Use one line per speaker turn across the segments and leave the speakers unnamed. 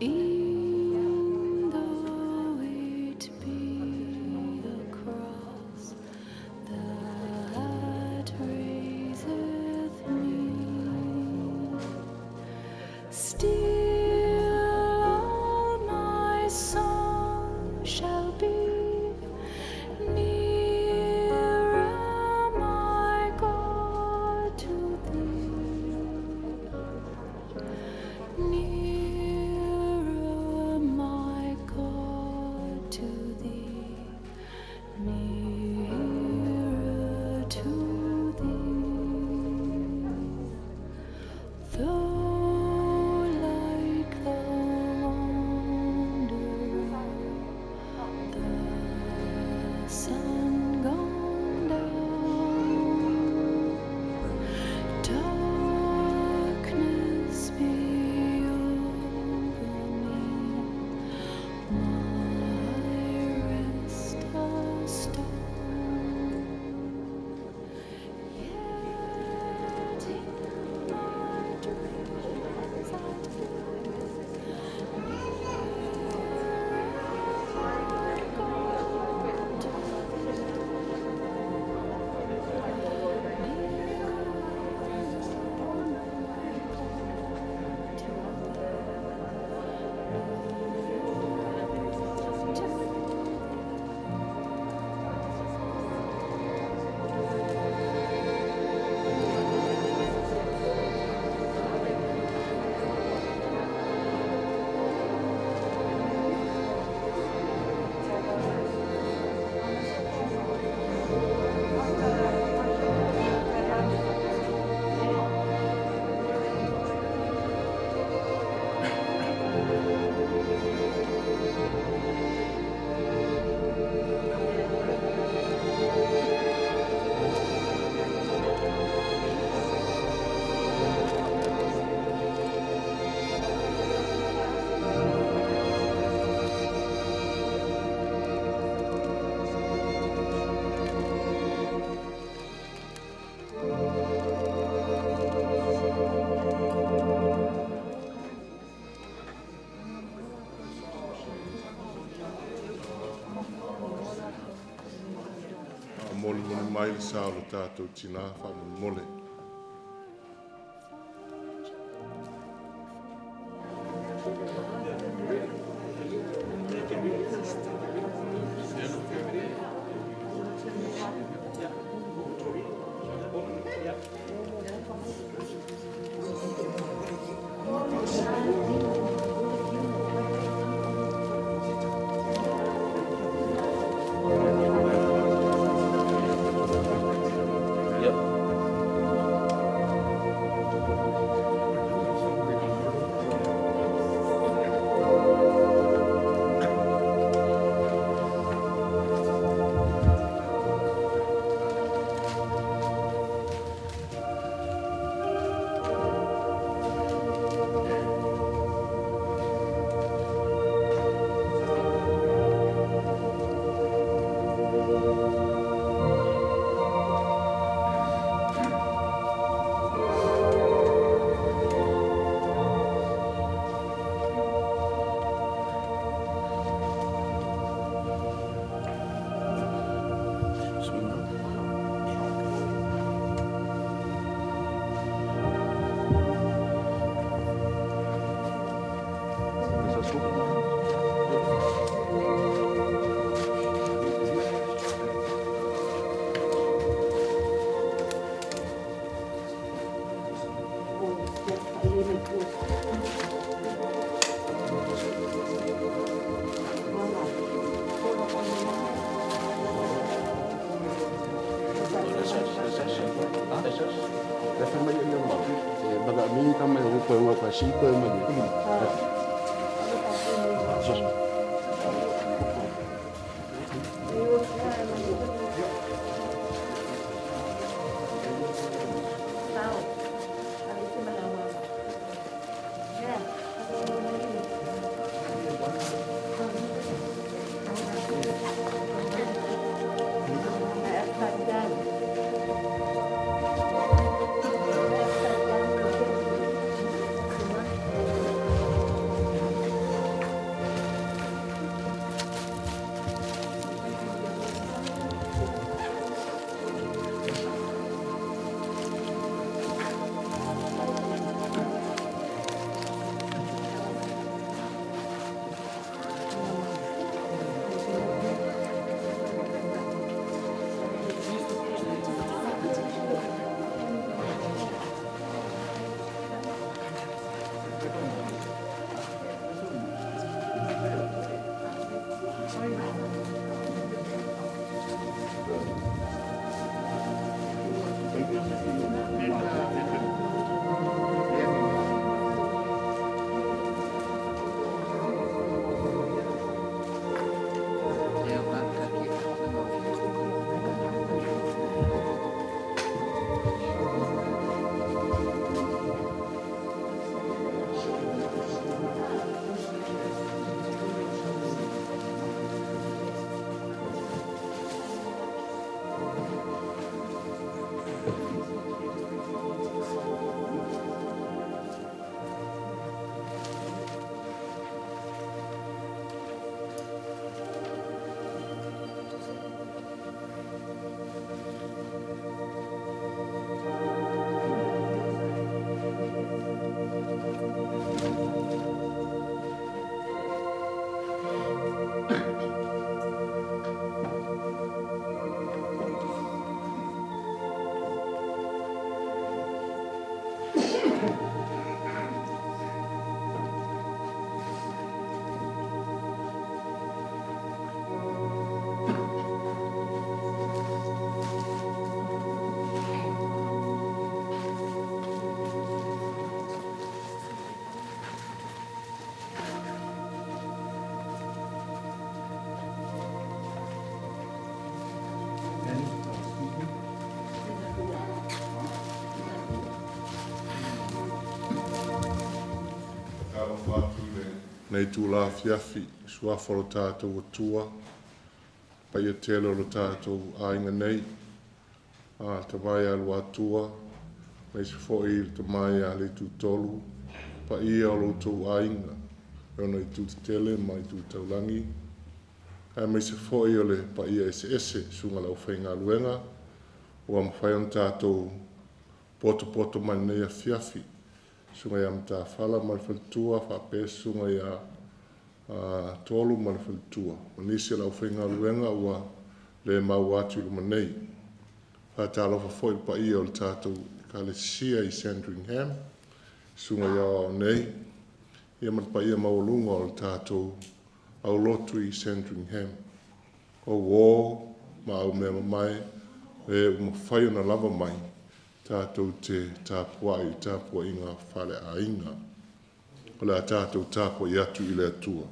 E'en though it be the cross that raiseth me, still all my song shall be nearer, my God, to thee. Nearer, my God, to thee, nearer to thee. Though like the wanderer, the sun gone down, darkness be over me, my rest a stone. Yet in my dreams I'd fly nearer, my God, to
Faamolemole mai le sa o le tatou tinā faamolemole. Lenei itula afiafi i le Suafa o lo tatou Atua, le paia tele o lo tatou aiga nei, le Tama ia Luatua aemaise foi le Tama ia Leitutolu, paia o lo outou aiga i ona itu tetele ma itu taulagi, aemaise foi o le paia eseese i susuga i le aufaigaluega ua mafai ona tatou potopoto mai i lenei afiafi, susuga ia Matafala ma le faletua faapea le susuga ia Tolu ma le faletua, ma nisi o le aufaigaluega ua le maua atu i luma nei. E faatalofa foi i le paia o le tatou Ekalesia i Sandringham, susuga i aoao nei, ia ma le paia maualuga o le tatou aulotu i Sandringham. O uo ma aumeamamae, o e ua mafai ona lava mai tatou te tapuai i le tapuaiga faaleaiga. O le a tatou tapuai atu i le Atua.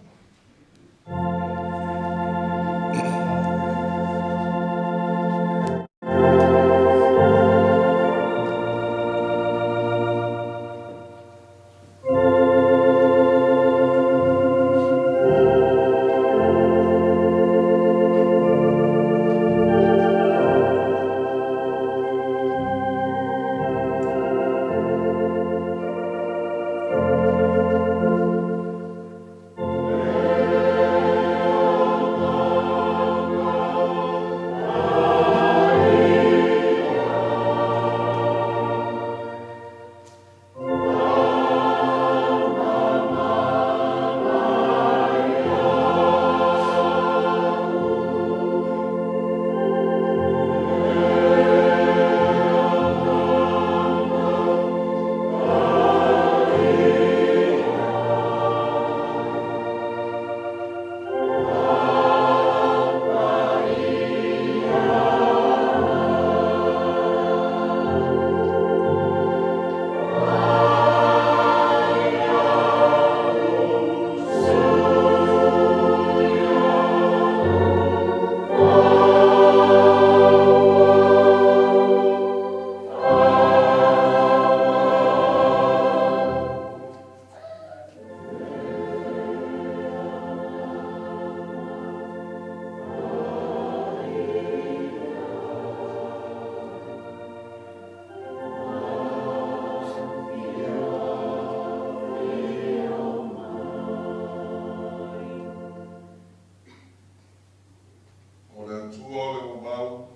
O le Atua o le ua mau,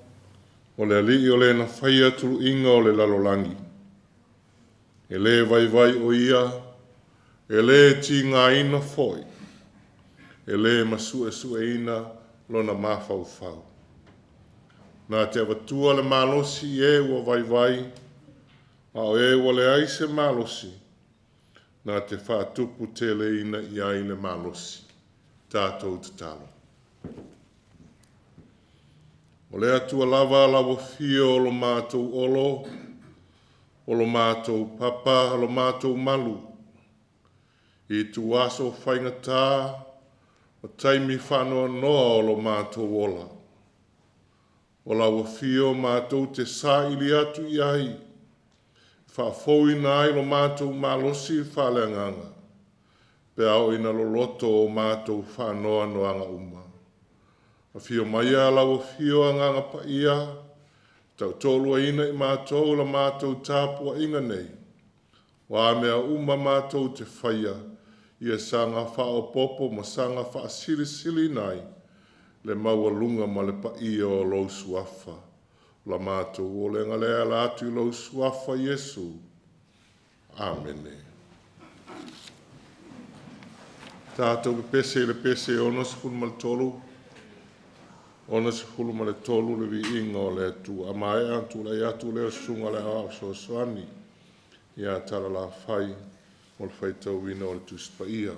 o le Alii o le na faia tuluiga o le lalolagi. E le vaivai o Ia, e le tigaina foi, e le masuesueina lona mafaufau. Na te avatua le malosi i e ua vaivai, a o e ua leai se malosi, na te faatuputeleina i ai le malosi. Tatou tatalo. O le Atua lava lau afio o lo matou olo, o lo matou papa, o lo matou malu, i ituaso faigata ma taimi faanoanoa o lo matou ola. O lau afio matou te saili atu i ai, e faafouina ai lo matou malosi faaleagaga, pe a oo ina loloto o matou faanoanoaga uma. Afio maia lau Afio Agaga Paia e tautoaluaina i matou i la matou tapuaiga nei, o a mea uma matou te faia, ia saga faaopoopo ma saga faasilisiliina ai le maualuga ma le paia o lou Suafa. O la matou olega lea e ala atu i lou Suafa Iesu. Amene. Tatou pepese i le pese 63, 63 le viiga o le Atua. A maea ona tulai atu lea o le Susuga i le Aoao Fesoasoani ia Talalaafai mo le faitauina o le Tusi Paia.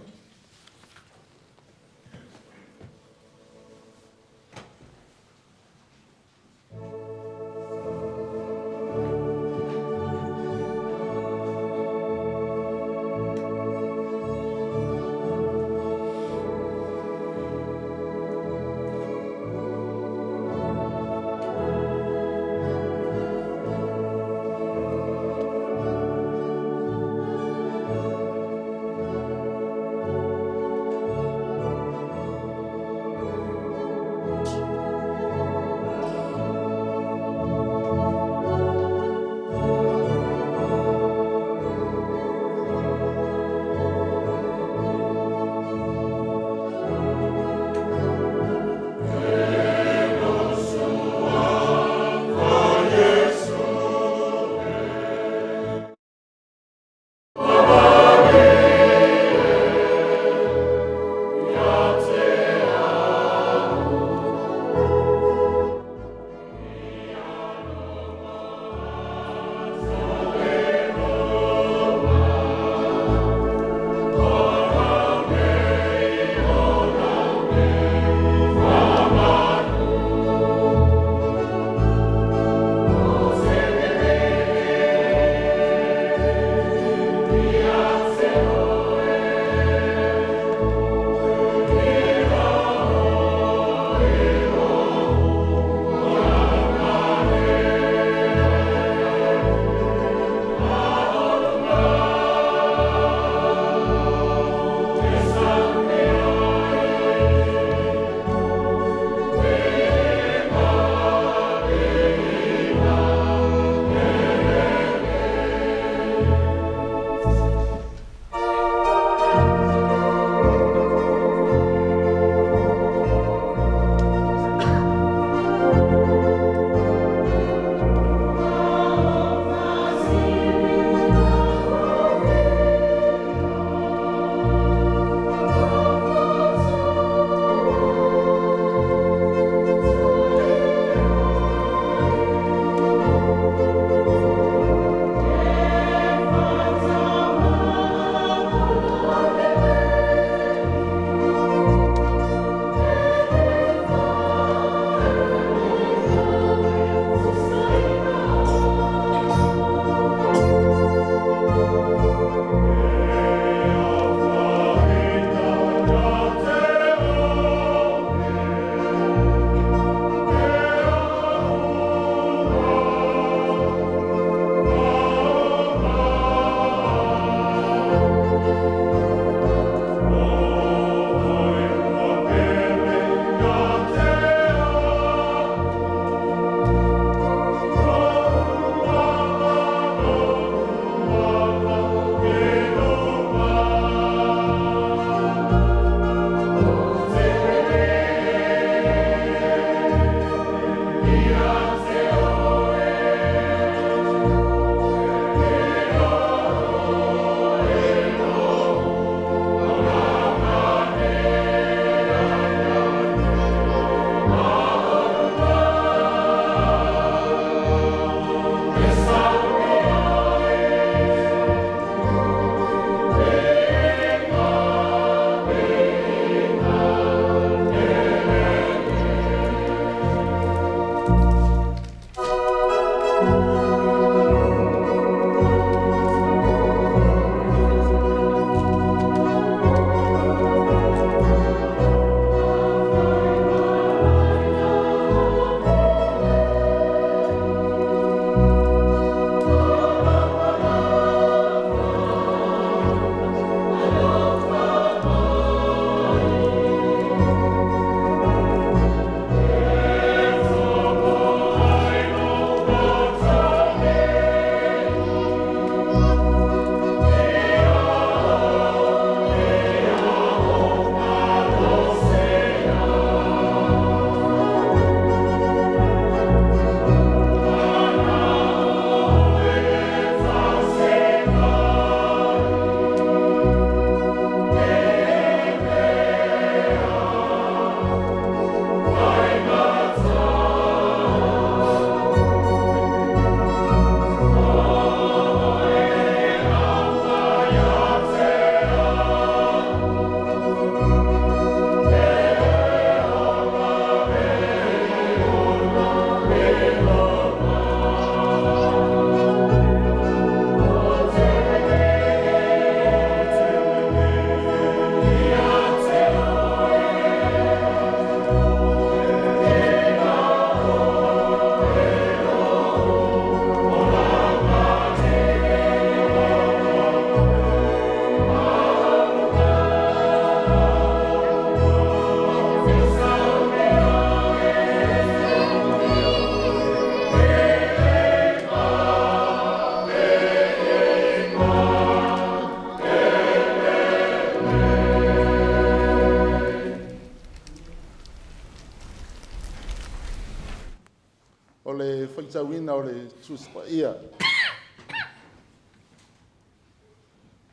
faitauina o le Tusi Paia.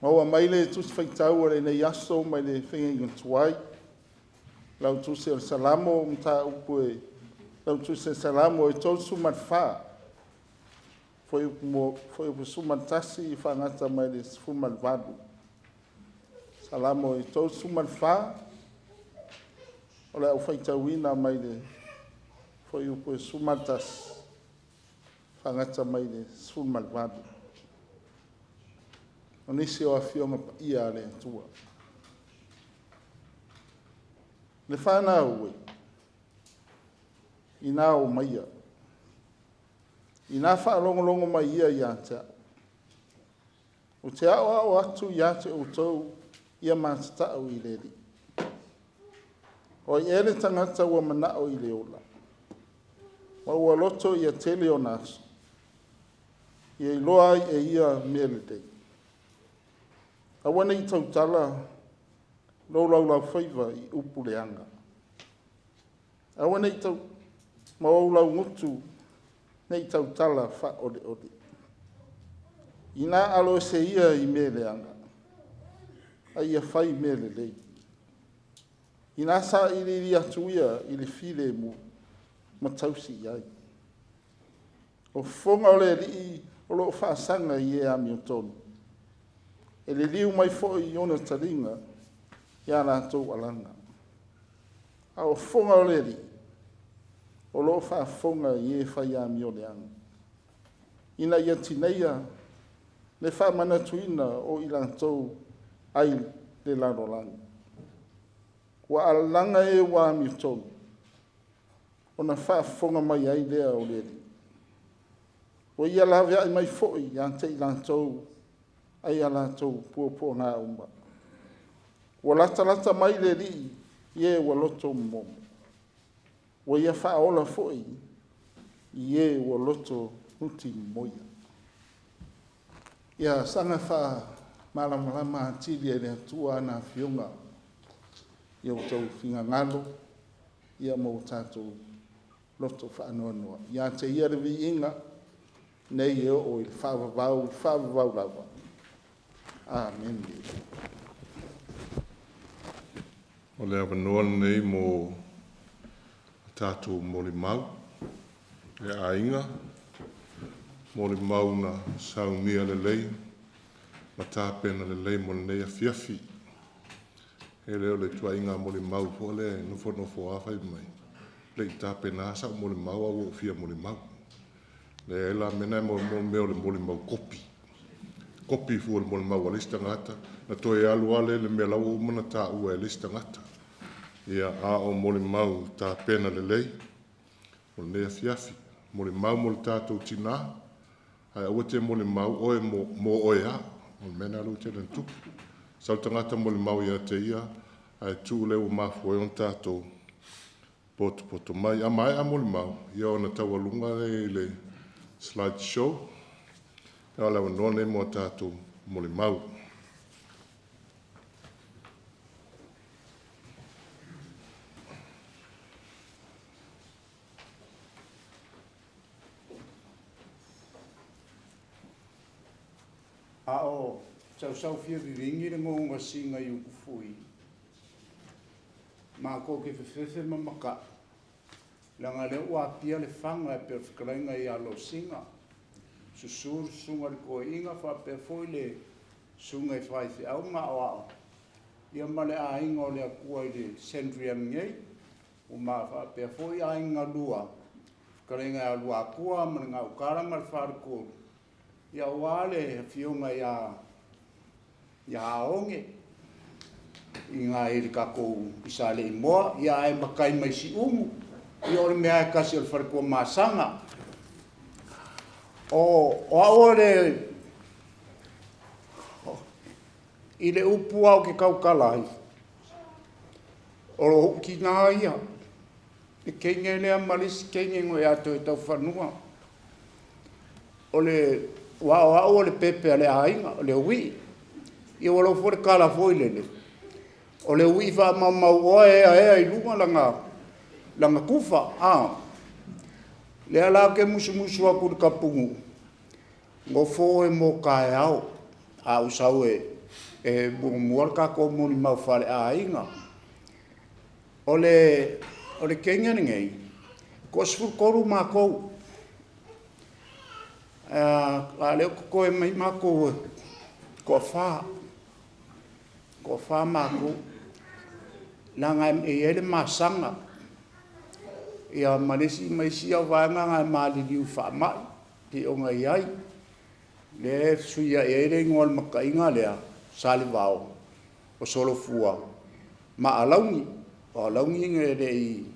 Maua mai le Tusi Faitau o lenei aso mai le Feagaiga Tuai, lau Tusi o le Salamo, mataupu e, lau Tusi o le Salamo e 34, fuaiupu 11 faagata mai le 18. Salamo e 34, o le a ou faitauina mai le fuaiupu e 11 faagata mai le 18. O nisi o Afioga Paia a le Atua. Le fanau e, ina o maia, ina faalogologo mai ia ia te au. Ou te aoao atu ia te outou ia matatau i le Alii. O ai ea le tagata ua manao i le ola, ma ua loto ia tele ona aso, ia iloa ai e ia mea lelei. Aua ne i tautala lou laulaufaiva i upu leaga. Aua ne i tau, ma ou laugutu ne i tautala faaoleole. Inā aloese ia i mea leaga, a ia fai mea lelei. Inā sailiili atu ia i le filemu ma tausi i ai. O fofoga o le Alii o lo o faasaga i e amiotonu, e liliu mai foi i ona taliga ia latou alaga. A o fofoga o le Alii o lo o faafofoga i e fai amio leaga, ina ia tineia le faamanatuina o i latou ai le lalolagi. Ua alalaga e ua amiotonu, ona faafofoga mai ai lea o le Alii. Ua ia laveai mai foi ia te i latou ai a latou puapuaga uma. Ua latalata mai le Alii i e ua loto momomo. Ua ia faaola foi i e ua loto nutimomoia. Ia saga faamalamalama atili e le Atua ana Afioga i outou finagalo ia ma o tatou loto faanoanoa. Ia te Ia le viiga nei e oo i le faavavau, faavavau lava. Amene.
O le avanoa lenei mo tatou molimau e aiga, molimau na saunia lelei ma tapena lelei mo lenei afiafi. E le o le ituaiga molimau foi lea e nofonofo lava fai mai, e le i tapenaina sau molimau ae ua ou fia molimau. Leai la o mea na e maua, o mea o le molimau kopi. Kopi fua o le molimau a le isi tagata, na toe alu lava lea i le mea la ua uma ona taua e le isi tagata. Ia, a o molimau tapena lelei mo lenei afiafi. Molimau mo le tatou tina, ae aua te molimau oe mo oe lava. O le mea lena lea ua tele ina tupu. Sau le tagata molimau ia te ia, ae tuu le ua mafua ai ona tatou potopoto mai. A maea molimau, ia ona taualuga lea i le slide show. A o le avanoa lenei mo a tatou molimau.
A o sausau fia vivigi le gougasiga i Ukufui, matou te fefefe ma maka'i, leaga o lea ua apia Lefaga e pei o le fetalaiga ia Losinga, susu le susuga i le Toeaina faapea foi le susuga i faifeau ma aoao, ia ma le Aiga o le Atua i le Sandriam nei, ua ma faapea foi aiga na lua, fetalaiga ia Luatua ma le Gautala ma le Faletolu, ia aua le afioga ia Aoge i ina i le tatou i Saleimoa, ia ae matai mai Siumu, ia o le mea lava e tasi o le fale Tuamasaga. O au o le i le upu lava ou te tautala ai, o lou tina ia, le teine lea ma le isi teine na ia Toetaufanua. O le, aua o au o le pepe a le aiga, o le uii. Ia ua iloa foi le tala foi lele, o le uii faamaumauoa e ea ea i luga lana tufa, a. Lea la ou te musumusu atu i le Tapunuu, nofo oe mo taeao, a ou sau e muamua le tatou molimau faaleaiga. O le teine lenei, e toa-13 matou, a o lea ua totoe mai matou e toafa, e toafa matou, leaga e i ai le masaga ma isi vaega na e maliliu i faamai pei ona i ai, lea e fesuiai ai le igoa o le mataina lea o Salevao o Solofua ma Alauni. O Alauni e le i…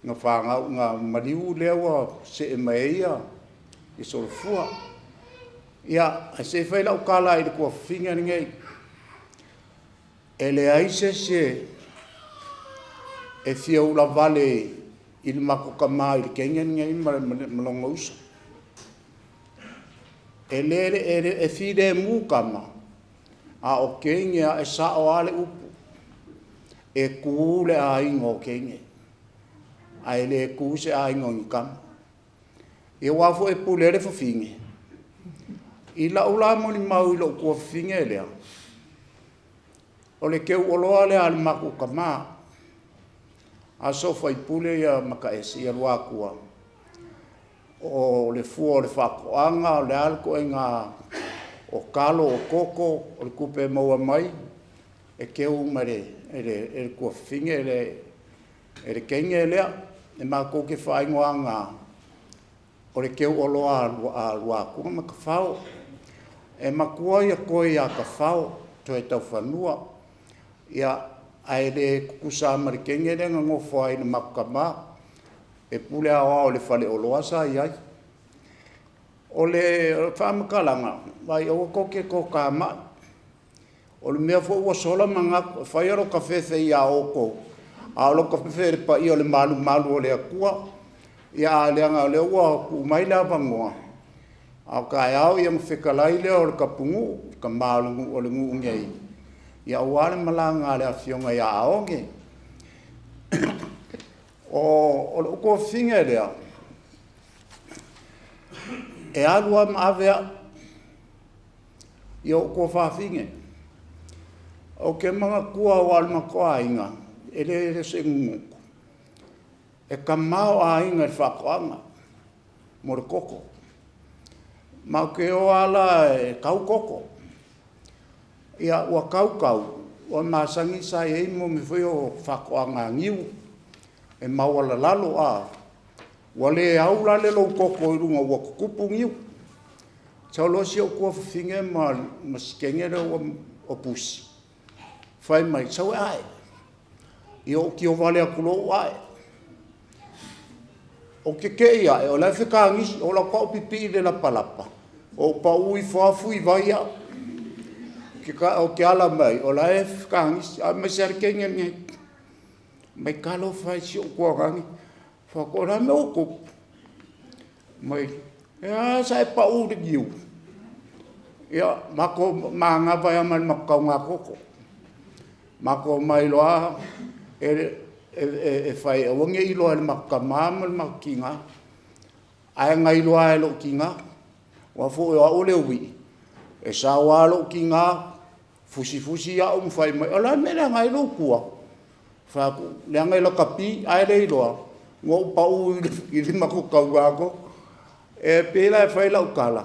na fanau na maliu lea ua see mai ai Solofua. Ia, ae se i fai lau tala i le tuafafine lenei. E leai se isi e fia ulavale i le matou tama i le teine lenei ma lona uso. E filemu tama, a o teine lava, e sao lava le upu, e tu le aiga o teine, ae le tu se aiga o ni tama. Ia aua foi e pule ai le fafine. I lau la molimau i lou tuafafine lea, o le teu oloa lea a le matou tama, aso o faipule Mataese Luatua, o le fua o le faatoaga, o le a le ituaiga, o talo o koko, o le tupe e maua mai e teu uma e le tuafafine lea, e le teine lea. E matou te faaigoaina o le teu oloa a Luatua ma Tafao. E matua toe ia Tafao, Toetaufanua, ae le tutusa lava ma le teine lea na nofo ai ma le matou tama, e pule aoao i le faleoloa sa i ai. O le faamatalaga, vaai aua tou te toatamai. O le mea foi ua sola manatu, e fai lava lota fefe ia outou, a o lota fefe i le paia o le malumalu o le Atua. Ae leaga o lea ua tuu mai le avanoa, a o taeao ona fetalai lea o le Tapunuu, le tama o le nuu nei, aua le malaga a le afioga ia Aoge. O lou tuafafine lea, e alu lava ma ave au, ia ou tuafafine. Ou te manatua aua o le matou aiga, e le o se nunutu, e tamaoaiga i le faatoaga mo le koko. Matou te o lava la e tau koko. Ia ua tau tau, ua masani sa i ai mea foi ia o faatoaga niu e maualalalo a, ua le au la le lou koko i luga ua tutupu niu. Sau loa si ou tuafafine ma si teine lea o Pusi, fai mai, sau e ae. Ia ou tio vale atu loa ou ae. Ou te te i ae o la e fetagisi. Ou alu atu lava ou pipii i le lapalapa, ou pau ifo lava fui vai au. Ou te ala mai o la e fetagisi. Ae fai mai, aisea le teine lenei? Fai mai, talofa e, si ou tuagani. Ou fai atu, o le a le mea ua tupu? Fai mai, e a sa e pau i le niu? Ia, matou manava ai lava ma le matou taugakoko. Matou omai loa e fai e aua ne i iloa e le matou tama ma le matou tina, ae na iloa lava e lou tina. Aua foi o au le alii, e sau lava lou tina fusifusi au ma fai mai, o le a le mea e leaga ai lou tua? Ou fai atu, leaga e lakapi, ae le iloa na ou pau i le matou taugakoko. E pei la e fai lau tala,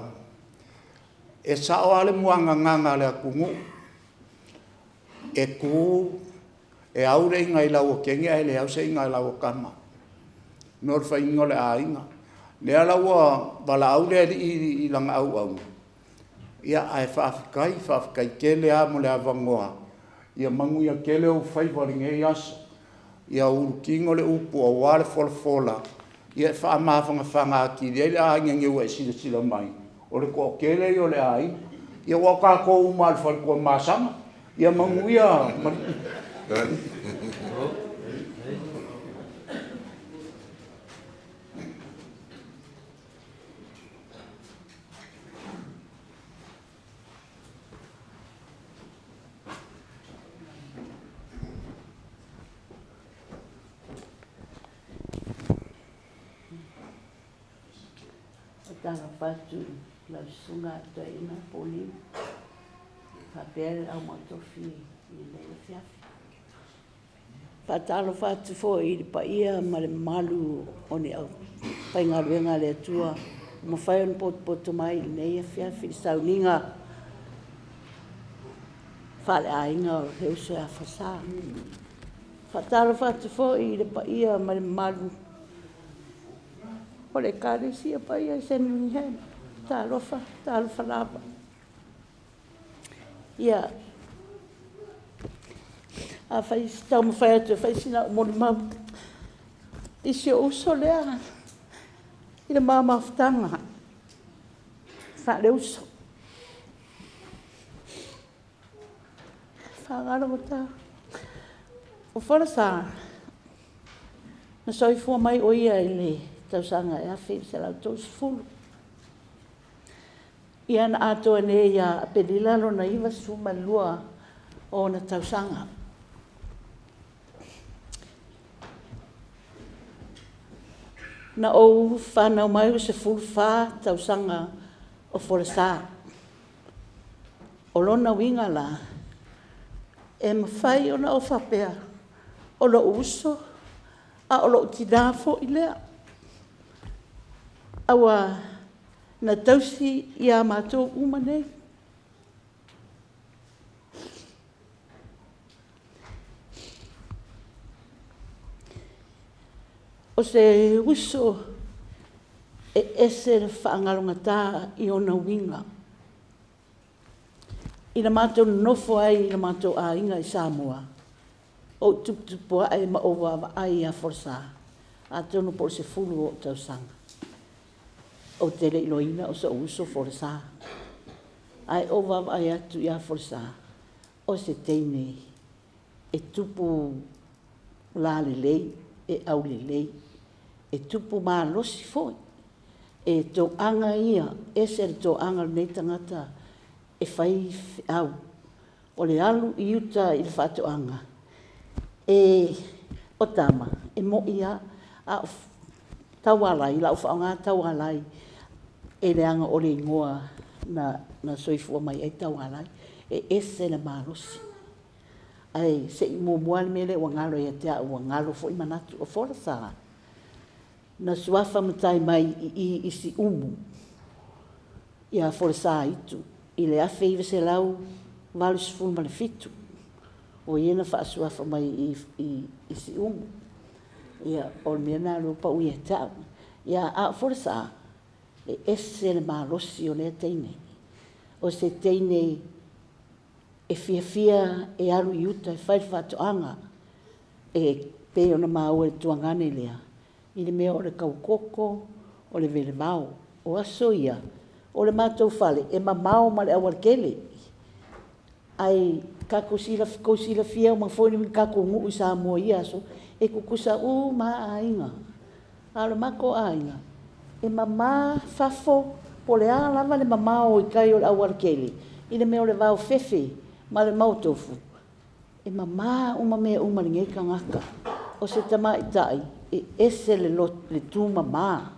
e sao lava le muagagaga a le atunuu, e tu, e au le iga i lau a teine ae le au se iga a lau a tama. O le mea o le faiga o le aiga. O lea la ua valaau le Alii i lana auauna, ae faafetai, faafetai tele lava mo le avanoa. Ia manuia tele ou faiva i lenei aso, ia ulutino le upu aua le folafola, e faamafanafana atili ai le aiga ina ua e silasila mai, o le toatele ia o le aiga. Ia aua o tatou uma lava o le fale Tuamasaga. Ia manuia.
Faatalofa atu i lau Susuga Toeaina Pauline faapea le au maotofi i lenei afiafi. Faatalofa atu foi i le paia ma le mamalu o le aufaigaluega a le Atua ua mafai ona potopoto mai i lenei afiafi i le sauniga faaleaiga o le uso ia Folasa. Faatalofa atu foi i le paia ma le mamalu o le Ekalesia Paia i Sandringham, talofa, talofa lava. Ia, afai se taumafai atu e fai sina au molimau i si ou uso lea i le ma mafutaga faaleuso. Faagalogata. O Folasa, na soifua mai o ia i le tausaga e 1930. Ia na atoa nei ia Aperila lona 92 o ona tausaga. Na ou fanau mai ua 14 tausaga o Folasa. O lona uiga la, e mafai ona ou faapea, o lou uso, a o lou tina foi lea. Aua na tausi ia matou uma nei. O se uso e ese le faagalogata i ona uiga. I le matou nonofo ai i le matou aiga i Samoa, ou tuputupuae ma ou vaavaai ia Folasa, atonu po o le 10 o ou tausaga, ou te le i iloaina o so'u uso Folasa. Ae ou vaavaai atu ia Folasa, o se teine e tupu lalelei, e aulelei, e tupu malosi foi. E toaga ia, e ese le toaga o lenei tagata e fai feau. O le alu i uta i le faatoaga, o tama, e moni lava, a o Taualai, o lau faaaoga Taualai, e leaga o le igoa na soifua mai ai Taualai. E ese le malosi. Ae se i muamua lava le mea lea ua galo ia te au, ua galo foi manatu. O Folasa, na suafa matai mai i i i Siumu ia Folasa Itu i le 1987, o ia na faasuafa mai i Siumu. Ia, o le mea lena o lea ua pau ia te au. A o Folasa, e ese le malosi o lea teine. O se teine e fiafia e alu i uta e fai le faatoaga, e pei ona maua i le tuagane lea, i le mea o le taukoko, o le welevao. O aso ia, o le matou fale, e mamao ma le aualatele. Ae tou silafia uma foi le tatou nuu i Samoa i ia aso, e tutusa uma lava aiga. A o le matou aiga, e mama fafo, po o le a lava le mamao i tai o le aualatele, i le mea o le vaofefe ma le maotofu, e mama uma mea uma i lenei tagata. O se tamaitai e ese le tumama,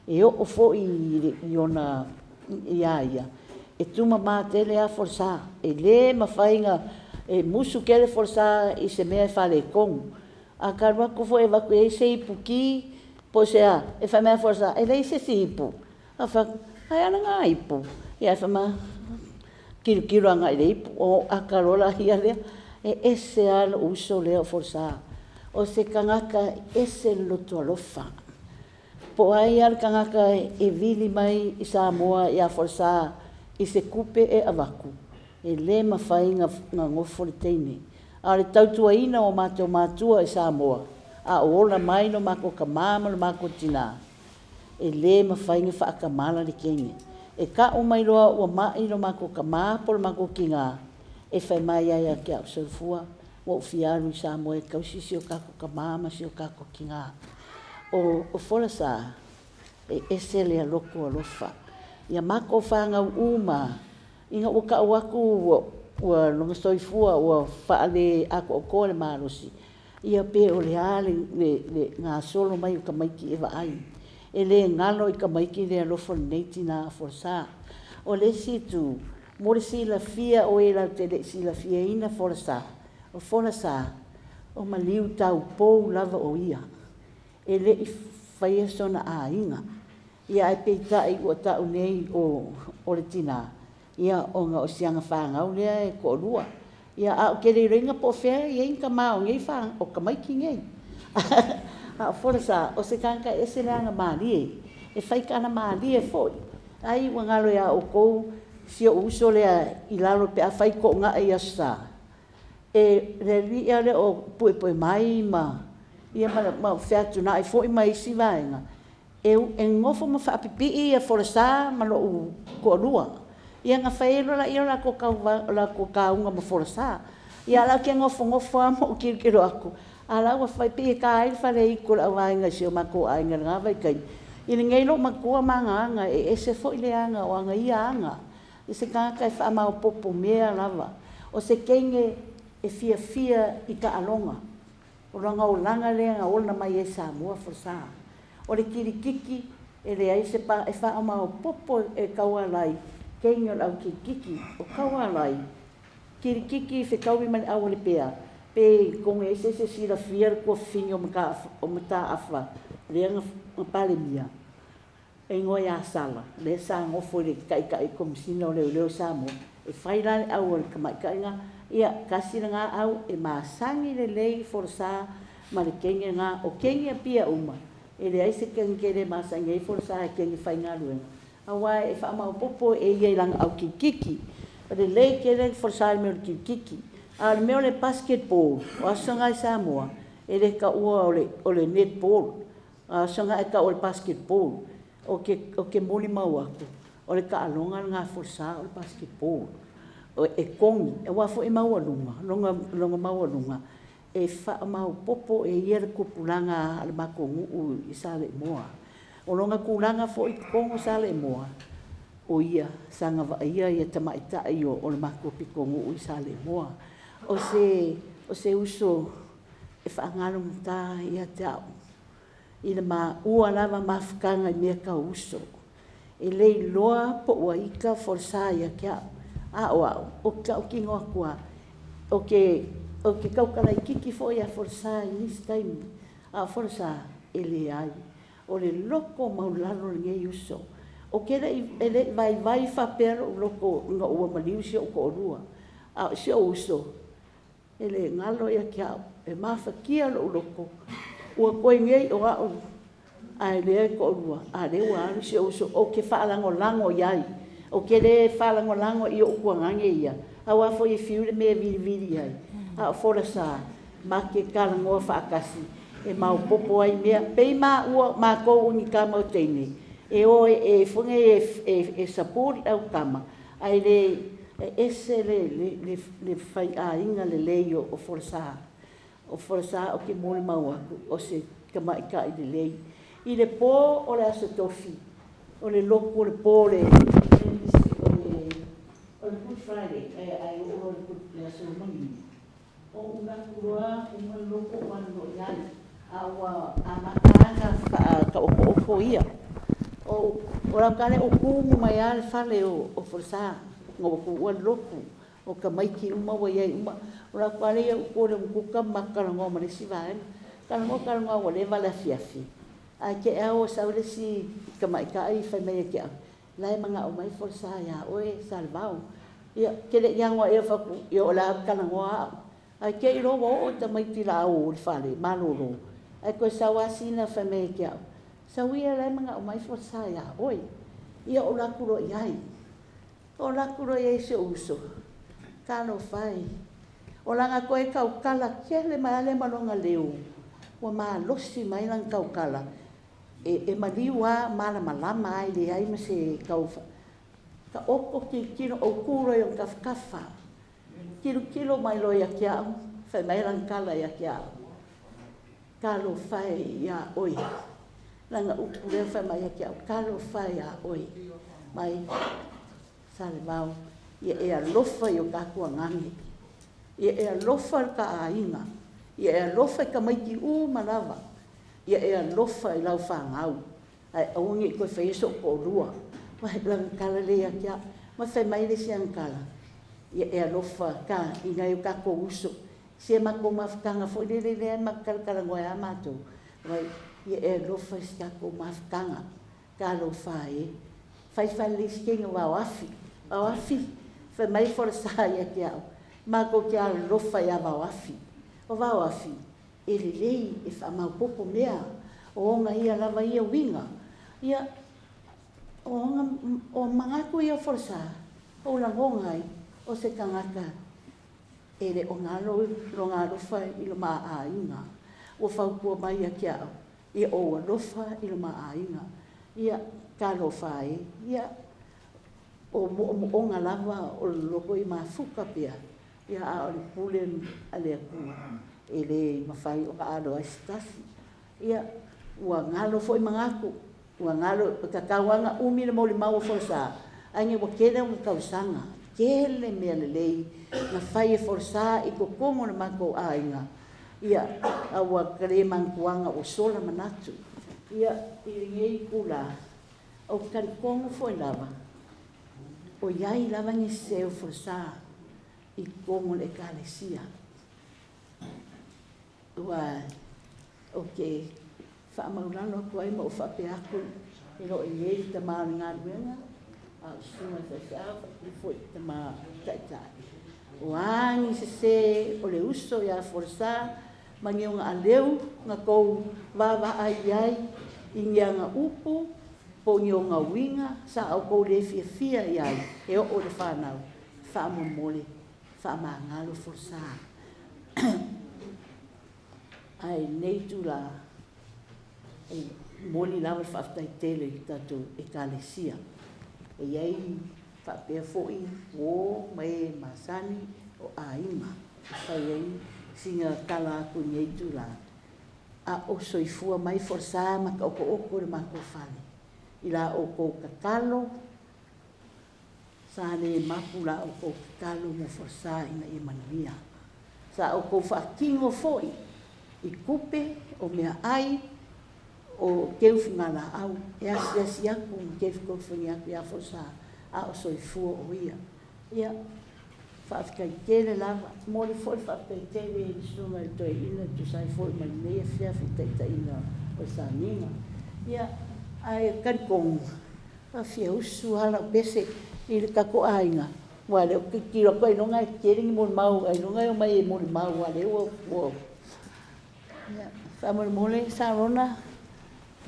e oo foi ia ia, e tumama tele lava Folasa. E le mafai ona… E musu tele Folasa i se mea e faaletonu. A ta alu atu foi e avatu i ai se iputi po o se a, e fai mai lava Folasa, e leai se isi ipu. Ou fai atu, ae a lena ipu? Ae fai mai, tilotilo agai i le ipu, ona ou ata loa lea. E ese lava lou uso lea o Folasa. O se tagata e ese le loto alofa. Po o ai lava le tagata e vili mai i Samoa ia Folasa i se tupe e avatu, e le mafai ona nofo le teine. A o le tautuaina o matou matua i Samoa, a o ola mai lo matou tama ma lo matou tina, e le mafai ona faatamala le teine. E tau mai loa ua mai lo matou tama po o le matou tina, e fai mai lava ia te au, Solofua, ua ou fia alu i Samoa e tausi si o tatou tama ma si o tatou tina. O Folasa, e ese le loto alofa. Ia matou fanau uma lava, ina ua tau atu ua lona soifua ua faaleatoatoa le malosi, ia pe o le a le gasolo mai o tamaiti e vaai. E lē galo i tamaiti le alofa o lenei tinā folasa. O le isi itu, mo le silafia o e latou te le i silafiaina folasa, o folasa, o maliu taupou lava o ia, e le i faia sona aiga. Ia ae peitai ua ta'u nei o o le tinā, ia ona o si ana fanau lea e toalua. Ia ae ou te le iloaina po o fea e i ai ni tama o nei o tamaiti nei. A o folasa, o se tagata e ese le agamalie, e faitala malie foi. Ai ua galo ia outou si ou uso lea i lalo pe a fai toonai i Aso Sa, e le alii lava lea o Puepuemai ma ia ma Featunai foi ma isi vaega, e nonofo ma faapipii Folasa ma lou toalua. Ia ona fai ai loa lea o latou tauga ma Folasa. Ia a o la e ou te nofonofo lava ma ou tilotilo atu, a o la e ua fai, pei e ta ai le faleaitu o le auvaega i si o matou aiga i lena vaitaimi, i lenei loomatua ma ana aga, e ese foi le aga o ana ia aga, i se tagata e faamaopoopo mea lava. O se teine e fiafia i taaloga. O lona olaga lea na ola mai ai i Samoa Folasa. O le kilikiki, e leai se pa e faamaopopo e Taualai teine o le au kilikiki. O Taualai, kilikiki fetaui ma le aualepea, pe togi ai se isi e silafia le tuafafine o Mataafa lea na Palemia, e igoa ia Sala, lea sa nofo i le Taitai Komesina o Leoleo i Samoa, e fai la le au a le tamaitai lena. Ia, tasi lena au e masani lelei Folasa ma le teine lena. O teine Apia uma, e leai se teine tele e masani ai Folasa e teine faigaluega, aua e faamaopoopo e ia i lana au kilikiki. E lelei tele Folasa i le mea o le kilikiki. A o le mea o le basketball, o aso na i Samoa, e le taua o le netball. A o soga e tau o le basketball, ou te, ou te molimau atu, o le taaloga lena a Folasa o le basketball. E kogi, aua foi e maualuga, lona, lona maualuga, e faamaopoopo e ia le tupulaga a le matou nuu i Saleimoa. O lona tulaga foi i totonu o Saleimoa, o ia sa na vaaia ia tamaitai o le matou pitonuu i Saleimoa. O se, o se uso e faagalogata ia te au i le maua lava mafutaga i mea tau uso. E le iloa po ua ita folasa ia te au, a o au, ou te tautino atu lava, ou te, ou te tautala itiiti foi ia Folasa i nisi taimi, a o Folasa, e leai. O le loto maualalo o lenei uso. Ou te le i, e le i vaivai faapea lou loto ina ua maliu si ou toalua, a o si ou uso, E le galo ia te au, e mafatia lou loto, ua toe nei o au ae lea e toalua, a lea ua alu si ou uso, ou te faalagolago i ai. Ou te le faalagolago i ou tuagane ia, aua foi e fiu le mea e vilivili i ai, a o folasa, ma te talanoa faatasi e maopoopo ai mea. Pei maua, matou o ni tama o teine, e o e, foi nei e support le au tama, Ae le, e ese le, le, le, le faiaiga lelei o, o Folasa. O Folasa ou te molimau atu, o se tamaitai lelei. I le pō o le Aso Tofi, o le lotu o le pō o le, o le, o le Good Friday, ae, ae oo loa i le Aso Lomaniu, ou alu atu loa uma le lotu ou alu loa i ai, a ua amata lava ona faataotooto ia. O, o lau tala ua tumu mai lava le fale o Folasa ina ua tuua le lotu, o tamaiti uma ua i ai uma. O lau tala ia upu o le umukuka ma matou talanoa ma le isi vaega. Talanoa, talanoa ua leva le afiafi, ae te i lava ua sau le isi tamaitai fai mai ia te au, La e manao mai Folasa ia oe Salevao. Ia, te le i ago ea fai atu, ia o le a talanoa au. Ae te i loa ua oo tamaiti la o i le fale, malolo. Ae toe sau lava sina fai mai ia te au, Sau ia la e manao mai Folasa ia oe. Ia ou alu atu loa i ai. Ou alu atu loa i ai i si ou uso. Talofa e. O lana toe tautala tele mai lava lea ma lona leo, ua malosi mai lana tautala. E maliu lava, malamalama lava, e leai ma se tau taoto tilotilo, ou tu loa i ona tafatafa, tilotilo mai loa ia te au, fai mai lana tala ia te au, Talofa e iā oe. Lana upu lea fai mai ia te au, Talofa e iā oe, mai Salevao, ia e alofa i o tatou agaga, ia e alofa i le ta aiga, ia e alofa i tamaiti uma lava, Ia e alofa i lau fanau. Ae aua nei toe faia so'u to'alua. Lana tala lea ia te a'u. Ma fai mai le isi ana tala, “Ia e alofa ka i nai o tatou uso.” Se matou mafutaga foi lele lea matou talatalanoa ai a matou, ia e alofa i se tatou mafutaga. Talofa e, fai faalelei si teine o Vaoafi. Vaoafi, fai mai Folasa ia te a'u, matou te alolofa ia Vaoafi. O Vaoafi e lelei e faamaopopo mea o ona ia lava ia uiga. Ia o ona o manatu ia o Folasa, ou lagona ai o se tagata e le o galo lona alofa i lo ma aiga. Ua fautua mai ia te a'u, ia ou alofa i lo ma aiga. Ia talofa e, ia o mo'omo'oga lava o le loto i mafuta pea, ia a o le pule a le Atua e lē mafai ona alo ai se tasi. Ia ua galo foi manatu, ua galo, e tatau lava ona umi le molimau a Folasa, ae ua tele ona tausaga, tele mea lelei na fai e Folasa i totonu o le matou aiga. Ia a ua ta le manatuaina, ua sola manatu. Ia i lenei itulā ou te talitonu foi lava o i ai lava nisi o Folasa i totonu o le Ekalesia, ua ou te faamaulalo atu ai ma ou faapea atu, e le o i ai le tamā o le galuega a o le susuga i le faifeau faapea foi le tamā taitai. O a ni sesē o le uso ia Folasa ma ni ona aleu na tou vaavaai i ai i ni ana upu po o ni ona uiga sa outou le fiafia i ai e oo i le fanau, faamolemole faamagalo Folasa. Ae i lenei itulā e momoli lava le faafetai tele i le tatou Ekalesia e i ai faapea foi uō ma e masani o aiga e fai ai sina tala atu i lenei itulā. A o soifua mai Folasa ma taotooto i le matou fale i la outou tatalo, sa le mapu la outou tatalo mo Folasa ina ia manuia. Sa outou faatino foi i tupe o meaai o teufigalaau e asiasi atu ma fesoasoani atu ia Folasa a o soifua o ia. Ia faafetai tele lava. Momoli foi le faafetai tele i le susuga i le toeaina e tusa ai foi ma lenei afiafi i taitaiga o le sauniga. Ia ae talitonu e fia usu lava lau pese i le tatou aiga, aua o lea ou te tilotilo atu ailoga e tele ni molimau, ailoga e omai e molimau, aua o lea ua. Ia, faamolemole Sarona,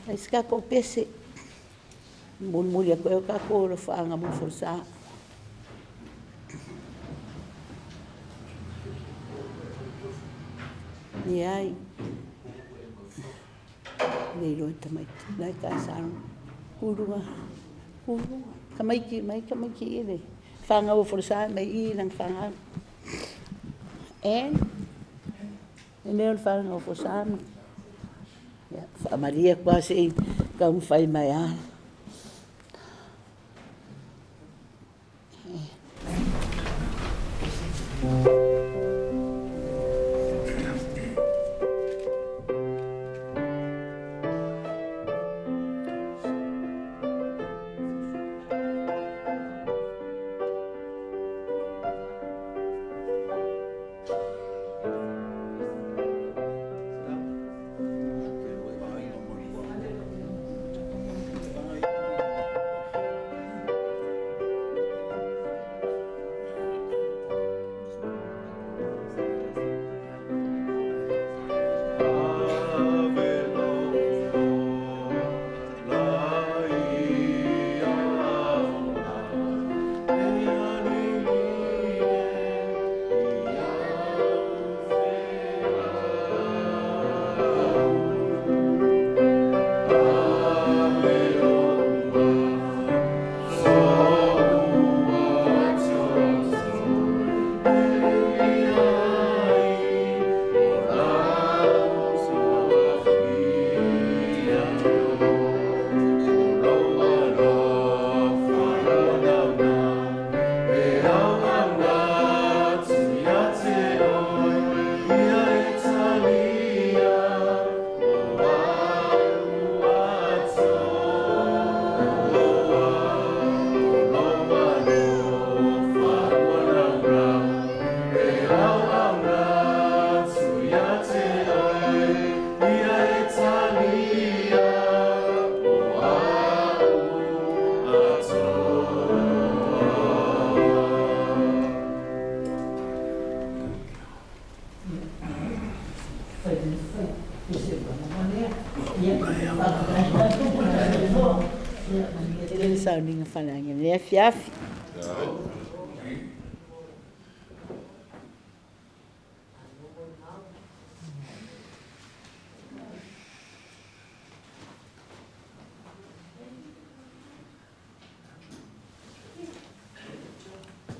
fai se tatou pese e molimoli atu ai o tatou alofaaga mo Folasa. Leai, le iloa e tamaiti, la e tae Sarona. Kuluga, kuluga, tamaiti, mai tamaiti i le fanau a Folasa mai i lana fanau. And, e o le fanau a Folasa, ia, faamalie atu lava se i taumafai mai lava. Fetalaiga Faleaiga i lenei afiafi.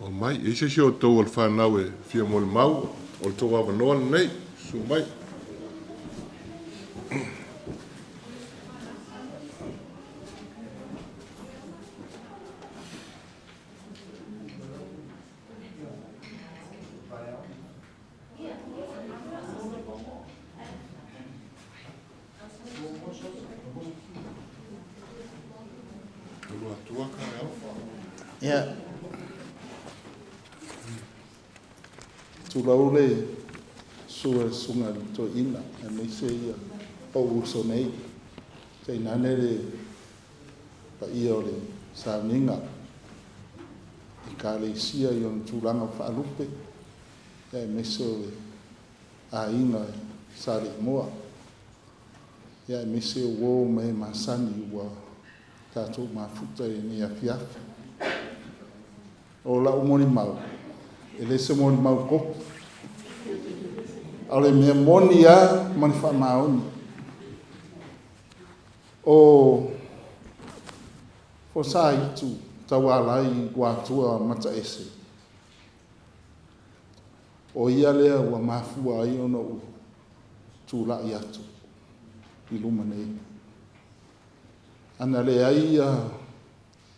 O mai, e i ai se isi o outou o le fanau e fia molimau, o le tou avanoa lenei, susu mai.
Ia. Tulou le susu o le Susuga i le Toeaina aemaise ia ou uso nei, tainane le paia o le sauniga Ekalesia i ona tulaga faalupe, aemaise o le aiga Sa Alii-moa, aemaise o uo ma e masani ua tatou mafuta i lenei afiafi. O lau molimau, e le se molimau kopi, a o le mea moni lava ma le faamaoni. O Saaitu tauala ai i Luatua Mataese, o ia lea ua mafua ai ona ou tulai atu i luma nei. Ana leai ia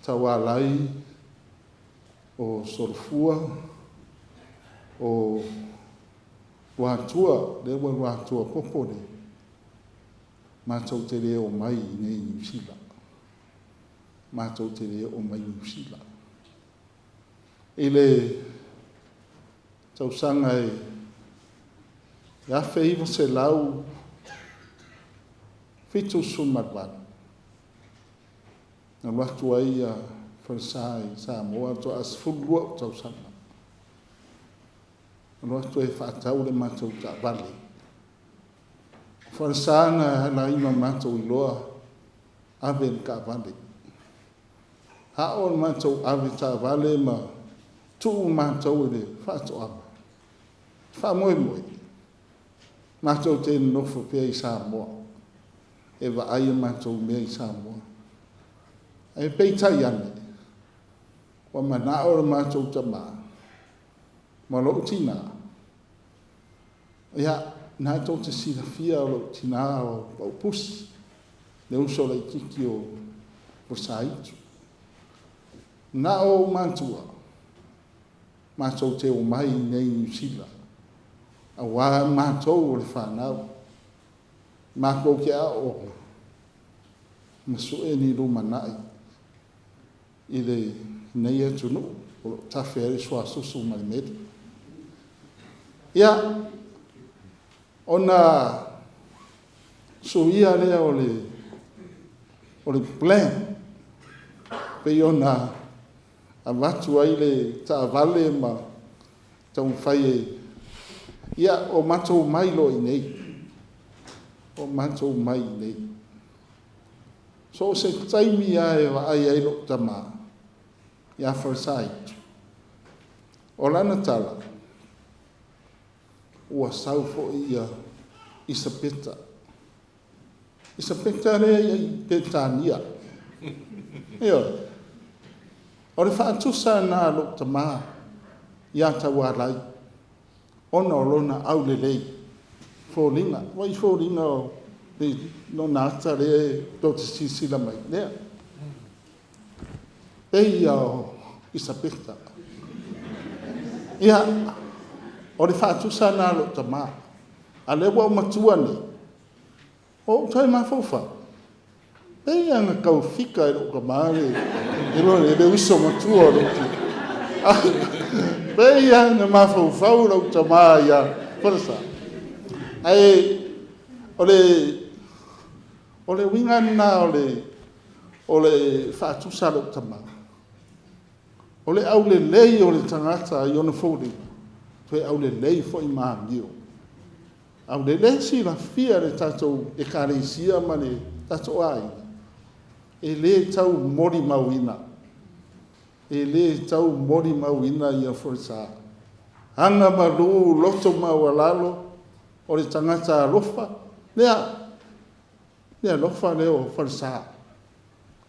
Taualai o Solofua, o Luatua, lea ua Luatua Popo le matou te le oo mai i inei i Niu Sila. Matou te le oo mai i Niu Sila. I le tausaga e 1978, na alu atu ai ia Falesa i Samoa, faatoa 12 ou tausaga. Alu atu e faatau le matou taavale. O Falesa na ala ai ona matou iloa ave le taavale. Ao le matou ave taavale ma tuu matou i le faatoaga. Faamoemoe, matou te nonofo pea i Samoa e vaai a matou mea i Samoa. Ae peitai ane, ua manao le matou tama ma lou tina, ia, na tou te silafia o lou tina o Paupusi, le uso laititi o Saaitu. Na o ou matua, matou te omai i inei i Niu Sila, auā matou o le fanau, matou te aooga ma sue ni lumanai i lenei atunuu o lo o tafe ai le suasusu ma le meli. Ia, ona suia lea o le o le plan pei ona avatu ai le taavale ma taumafai e ia o matou mai loa i inei o matou mai i inei. So o se taimi lava e vaai ai lou tama ia Falesaaitu, o lana tala, ua sau foi ia Isapeta. Isapeta lea i Peretania. Ioe. O le faatusa lena a lou tama ia Taualai, ona o lona aulelei, foliga, ua i foliga o le lona ata lea tou te silasila mai, lea. Pei ia o Isapeta. Ia, o le faatusa lena a lou tama. A o lea ua ou matua nei, o ou toe mafaufau, pei lava na tau fika e lou tama le, le uso matua o lou tino. Pei lava na mafaufau lou tama ia Falesa. Ae o le, o le uiga lena o le, o le faatusa a lou tama. O le aulelei o le tagata i ona foliga, toe aulelei foi ma amio. Aulelei silafia e le tatou Ekalesia ma le tatou aiga, e le tau molimauina. E lē tau molimauina ia folosā. Aga malū loto maualalo o le tagata alofa lea, le alofa lea o falesa.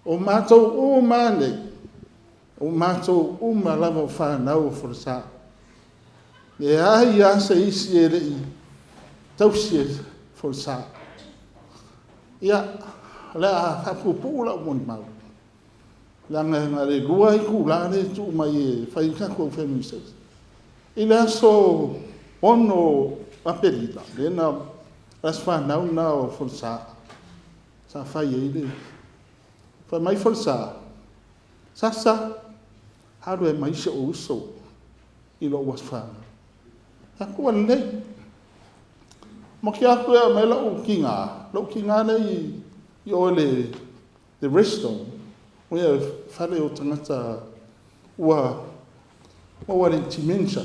O matou uma lava nei, o matou uma lava o fanau o falesa. E leai lava se isi e le i tausi e falesa. Ia, o le a faapuupuu lau molimau, leaga na o le 2 itula lea e tuu mai e fai ai le tatou family service. I le aso 6 Aperila, lea na, le aso fanau lena o Folasa, sa fai ai le... Fai mai Folasa, Sasa, alu e aumai si ou uso i lou aso fanau. Fai atu, ua lelei. Maki atu e aumai lou tiga, lou tiga lea i o i le rest home, o le fale o tagata ua maua i le dementia,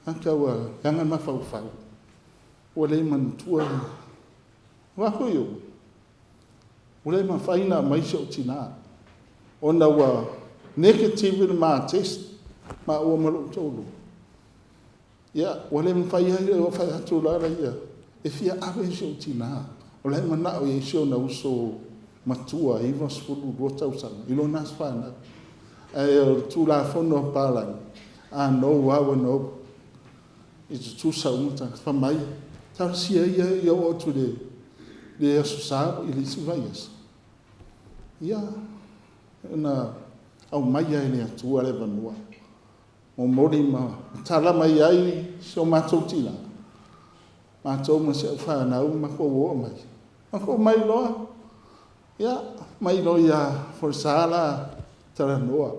tagata ua leaga le mafaufau, ua le manatua. Ua aku i o, ua le mafai ona aumai si ou tina, ona ua negative le ma test maua ma lou toalua. Ia, ua le mafai ai, ua fai atu la ia, e fia ave si ou tina, o la e manao i ai si ona uso matua 92 tausaga i lona aso fanau. Ae o le Tulafono a papalagi, a no lava ua no. E tutusa uma tagata. Fai mai, talosia ia ia oo atu i le Aso Sa i le isi vaiaso, ia, ona aumaia e le Atua le avanoa. Momoli ma tala mai ai si o matou tina, matou ma si au fanau matou oo mai. Matou omai loa, ia, mai loa ia Folasa la talanoa.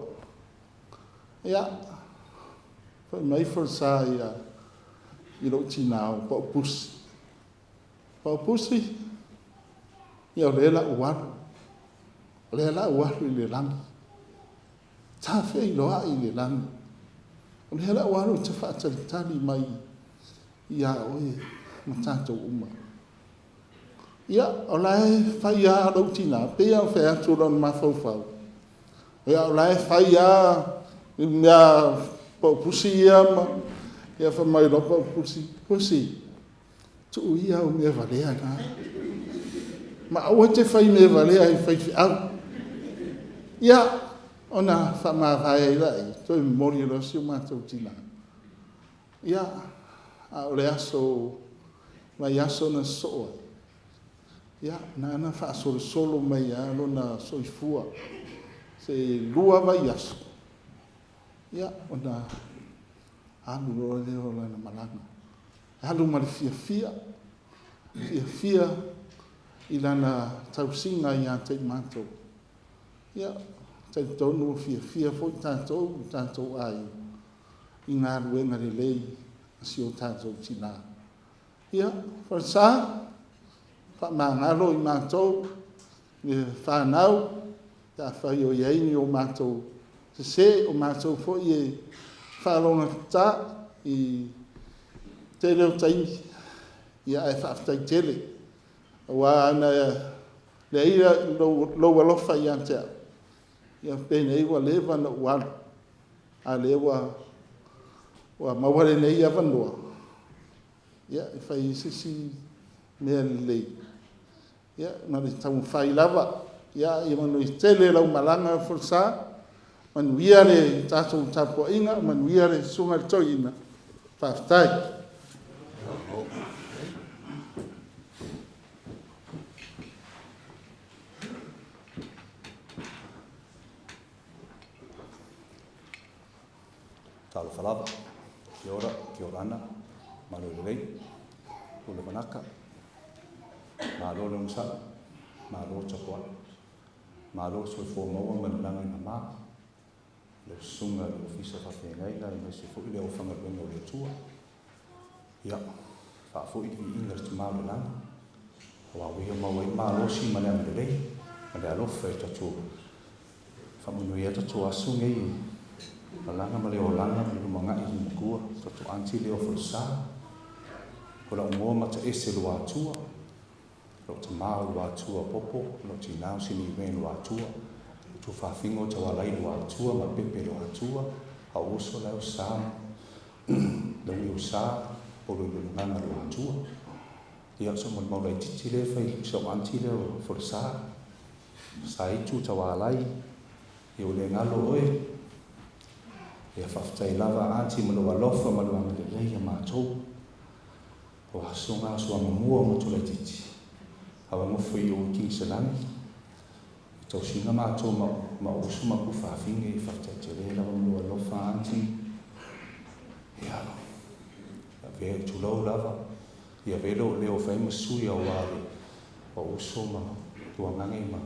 Ia, fai mai Folasa ia i lou tina o Paopusi. Paopusi, ia o lea la ua alu, o lea la ua alu i le lagi. Sa feiloai i le lagi. O lea la ua alu e te faatalitali mai ia oe ma tatou uma. Ia, o la e fai lava lou tina, pei lava ona fai atu o lona mafaufau, ia o la e fai lava le mea Paopusi ia ma... Ia fai mai loa Paopusi, Pusi, tuu ia au mea valea na, ma aua e te faimea valea i faifeau. Ia, ona faamavae ai lea, toe momoli loa si o matou tina. Ia, a o le aso, vaiaso na sosoo ai, ia, na ona faasolosolo mai lava lona soifua, se 2 vaiaso, ia, ona alu loa lea o lana malaga. Alu ma le fiafia, fiafia i lana tausiga ia te i matou. Ia, talitonu ua fiafia foi tatou i tatou aiga i galuega lelei a si o tatou tina. Ia, Falesa, faamagalo i matou le fanau, pe afai o i ai ni o matou sese, o matou foi e faalogotata i tele o taimi, ia ae faafetai tele. Aua ana leai lou alofa ia te au, ia penei ua leva ona ou alu, a o lea ua maua lenei avanoa, ia, e fai ai se isi mea lelei, ia, ma le taumafai lava. Ia manuia tele lau malaga Folasa, manuia le tatou tapuaiga, manuia le susuga i le toeaina. Faafetai.
Talofa lava. Kia ora, kia ora ana. Malo lelei. Pule manaka. Malo le onosai. Malo tapuai. Malo le soifua maua ma le lagi e mama. Lau susuga i le Ofisa Faafeagaiga aemaise foi le aufaigaluega o le Atua. Ia, faafoi le viiga i le Tama o le Lagi, aua ua ia maua ai le malosi ma le agalelei ma le alofa e tatou faamanuia ai tatou aso nei i malaga ma le olaga ma le lumanai i matua, tatou aunty lea o Folasa. O lau moa mataese Luatua, lou tama o Luatua Popo, lou tina o Siniven Luatua. Tufafiga o Taualai Luatua ma Pepe Luatua, a o uso la e o Sa le ui o Sa po o Luelulugaga Luatua. Ia, o se molimau laitiiti lea e fai i si au aunty lea o Folasa, Sa Itu Taualai, ia ua le galo oe. Ia faafetai lava aunty ma lou alofa ma lou agalelei ia matou. O aso na aso amamua o matou laitiiti, a ua nofo i o i Kiniselani, i tausiga matou ma ma uso ma kufafine, faafetai tele lava ma lou alofa aunty. Ia, avea tulou lava, ia avea lou leo e fai ma sui aua le o uso ma tuagage ma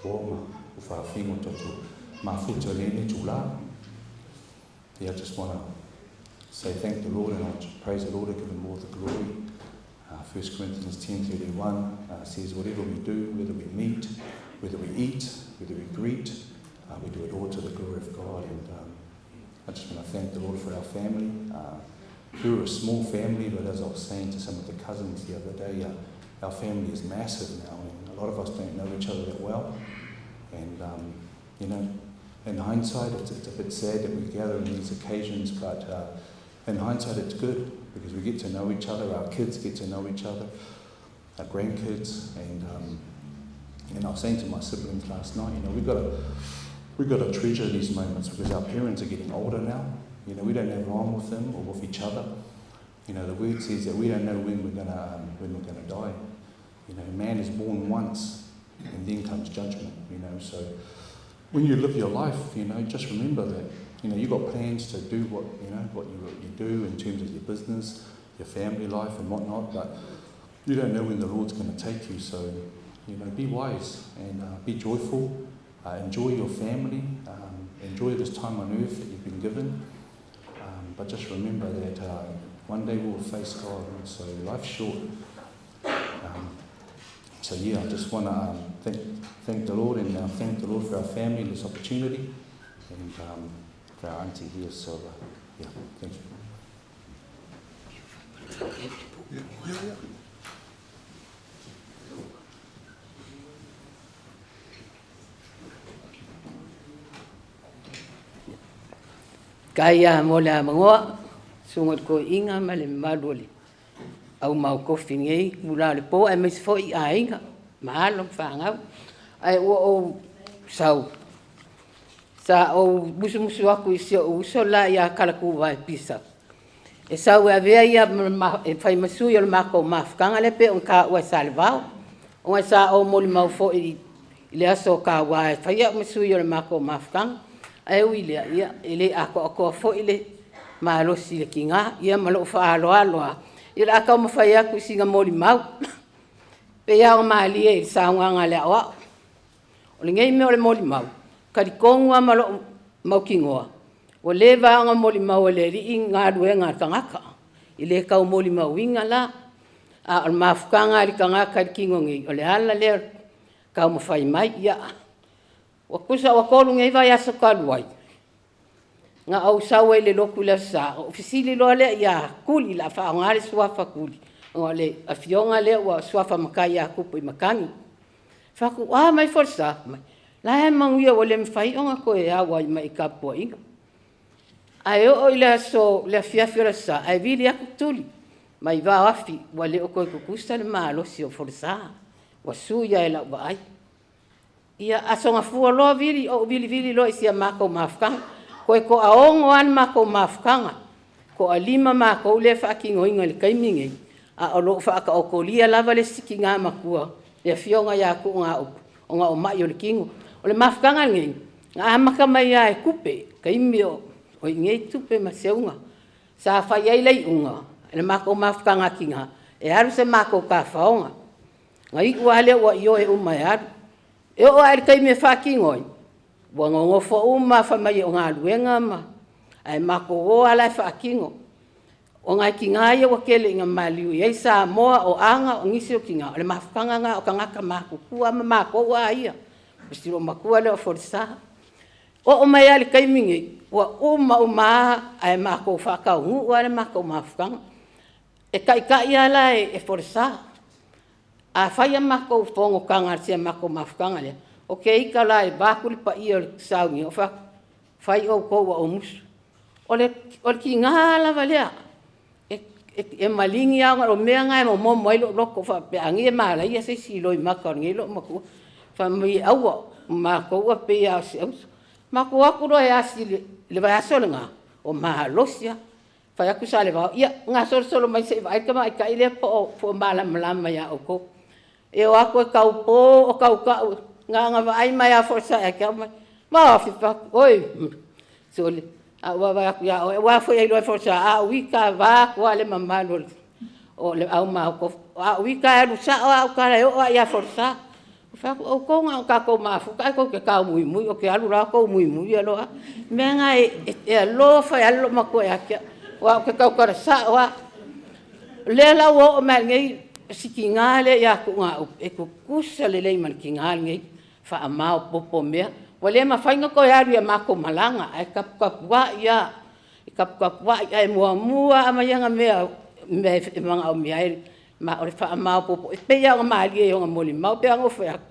uo ma kufafine o tatou mafuta i lenei itula. Yeah, I just want to say thank the Lord and I want to praise the Lord and give him all the glory. 1 Corinthians 10:31 says, whatever we do, whether we meet, whether we eat, whether we greet, we do it all to the glory of God. And I just want to thank the Lord for our family. We were a small family, but as I was saying to some of the cousins the other day, our family is massive now, and a lot of us don't know each other that well. And, you know, in hindsight, it's a bit sad that we gather on these occasions, but in hindsight, it's good because we get to know each other, our kids get to know each other, our grandkids, and I was saying to my siblings last night, you know, we've got to treasure these moments because our parents are getting older now. You know, we don't have long with them or with each other. You know, the word says that we don't know when we're gonna die. You know, man is born once, and then comes judgment. You know, so when you live your life, you know, just remember that, you know, you've got plans to do what you do in terms of your business, your family life and whatnot, but you don't know when the Lord's going to take you. So, you know, be wise and be joyful. Enjoy your family. Enjoy this time on earth that you've been given. But just remember that one day we will face God, and so life's short. So yeah, I just want to thank the Lord and thank the Lord for our family and this opportunity, and for our auntie here. So yeah, thank you.
Yeah.
Kai a mo le amangoa, sunga le koiinga ma le mamalu o le au mau kofi nei, kula le po e mais foi a inga, ma alo whangau. Ai ua o sau, sa o musumusu aku i si o uso la ia kalaku vai pisa. E sau e avea ia e whai masu i o le mako mafukanga le pe o ka ua sa le vao. O ngai sa o moli mau fo i le aso ka wā e whai au masu i o le mako mafukanga. Ai ui lea, ia, e le ako akoa fo i le malosi le kinga, ia ma loo whaaloa aloa. Ia la akau mawhai aku i singa moli mau. Pe ia o maalie i saunganga le awa. O le ngei mea o le moli mau. Karikonga ma loo mau kingoa. O le vaanga moli mau e le rii ngā luenga tangaka. I le kau moli mau inga la. A o le mafukanga li kangaka i kingo ngi. O le ala lea kau mawhai mai ia. Wa kusa wa kolu ngei vai aso kaluai. Ngā au sawe le loku le sa. O fisili loa lea ia kuli la whaangare suafa kuli. Ngā le afionga lea wa suafa makai ia kupu i makangi. Whaku, a mai forsa. La e manguia o le mwhai onga koe awa i mai kapua inga. Ai o i le aso le afiafi o le sa, ai vili aku tuli. Mai vā afi, wa le o koe kukusa le maalosi o forsa. Wa suia e lau vaai. Ia aso ngā fua loa vili, o vili vili loa i sia mākou mafukanga. Koe ko aongo an mākou mafukanga. Ko a lima mākou le whaakingo inga le kaiminge. A o loo whaaka o kolia lava le siki ngā makua. Le afionga ia ku ngā upu. O ngā o mai o le kingo. O le mafukanga ngei. Ngā amaka mai a e kupe. Kaimi o o i ngei tupe ma se unga. Sa whai ai lei unga. E le mākou mafukanga ki ngā. E aru se mākou ka whaonga. Ngā iku ale ua i oe uma e aru. E o ae le kaimi e whakingoi. Ua ngongofo uma wha mai o ngā luenga ma. Ai mākou o ala e whakingo. O ngā ki ngā ia wakele i ngā maliu. I sa moa o anga o ngisi o ki ngā. O le mafukanga ngā o kangaka mākukua ma mākou a ia. Pestiro makua le o forisa. O o mai ale kaimingi, ua uma uma ai mākou whakau ngu ale mākou mafukanga. E kai kai ala e forisa. A whaia mākou whongo kanga sia mākou mafukanga lea. O ke ika la e vaku le paia o le sauniga o fai atu, Fai outou ua ou musu. O le tiga lava lea, e maligi lava ona o mea na e momomo ai lou loto faapea a nei e malaia se isi i loimata o lenei loomatua. Fai mai e aua, o matou e pei lava o si auso. Matou o atu loa e asi i le vaiaso lena, ua malosi lava. Fai atu Salevao, ia gasolosolo mai se i vaai le tamaitai lea po o malamalama ia outou. E o atu e taupo o tautau, na ona vaai mai lava o Folasa ia te au ma fai mai, Oi sole, a ou vaavaai atu ia oe, aua foi e iloa e Folasa a ou ita lava vaeatu lava le mamalu o le au maotofi, a ou ita lava e alu sao lava au tala e oo lava ia Folasa. Ou fai atu, outou na ona tatou mafuta ae tou te taumuimui, ou te alu loa tou muimui loa. O mea na e alofa ai lava le loomatua ia te au, aua ou te tautala sao lava. O lea la ua oo mai lava i lenei, si tina lea ia Tuunaute, e tutusa lelei ma le tina lenei, faamaopoopo mea. Ua le mafai ona toe alu i a matou malaga, ae taputapuai lava, taputapuai, ae muamua lava aumai ana mea i mea e manaomia ai, ma o le faamaopoopo. E pei lava ona malie i ona molimau. E pei lava ona ou fai atu,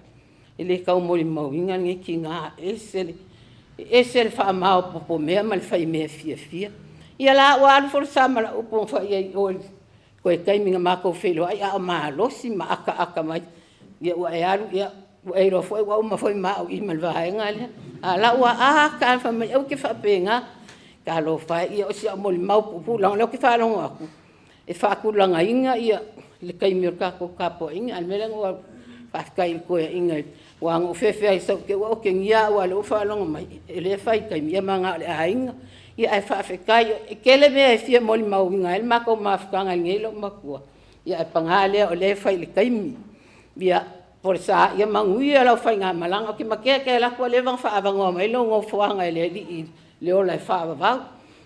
e le tau molimauina lenei tina, e ese le faamaopoopo mea ma le faimea fiafia. Ia la ua alu Folasa ma lau upu na fai i ai i o i le toe taimi na matou feiloai a o malosi ma ataata mai, ia ua e alu, ua e iloa foi ua uma foi ma au i i ma le vaega lea. A o la e ua ata lava fai mai aua e te faapena. Talofa e, ia o si au molimau puupuu lava, leaga o lea ou te faalogo atu e faatulagaina le taimi o le tatou tapuaiga. A o le mea lea na ou alu atu, faafetai i le toeaina, aua na ou fefe lava i sau i te i ua otegia au aua o lea ua ou faalogo mai o lea e fai i le taimi, ia ma na o le aiga. Ae faafetai, e tele mea e fia molimauina ai le matou mafutaga e lenei loomatua, ae paga lea o lea e fai i le taimi. Ia Folasa, ia manuia lau faigamalaga. Ou te matea e te alu atu ua leva ona faaavanoa mai lou nofoaga e le Alii i le ola e faavavau.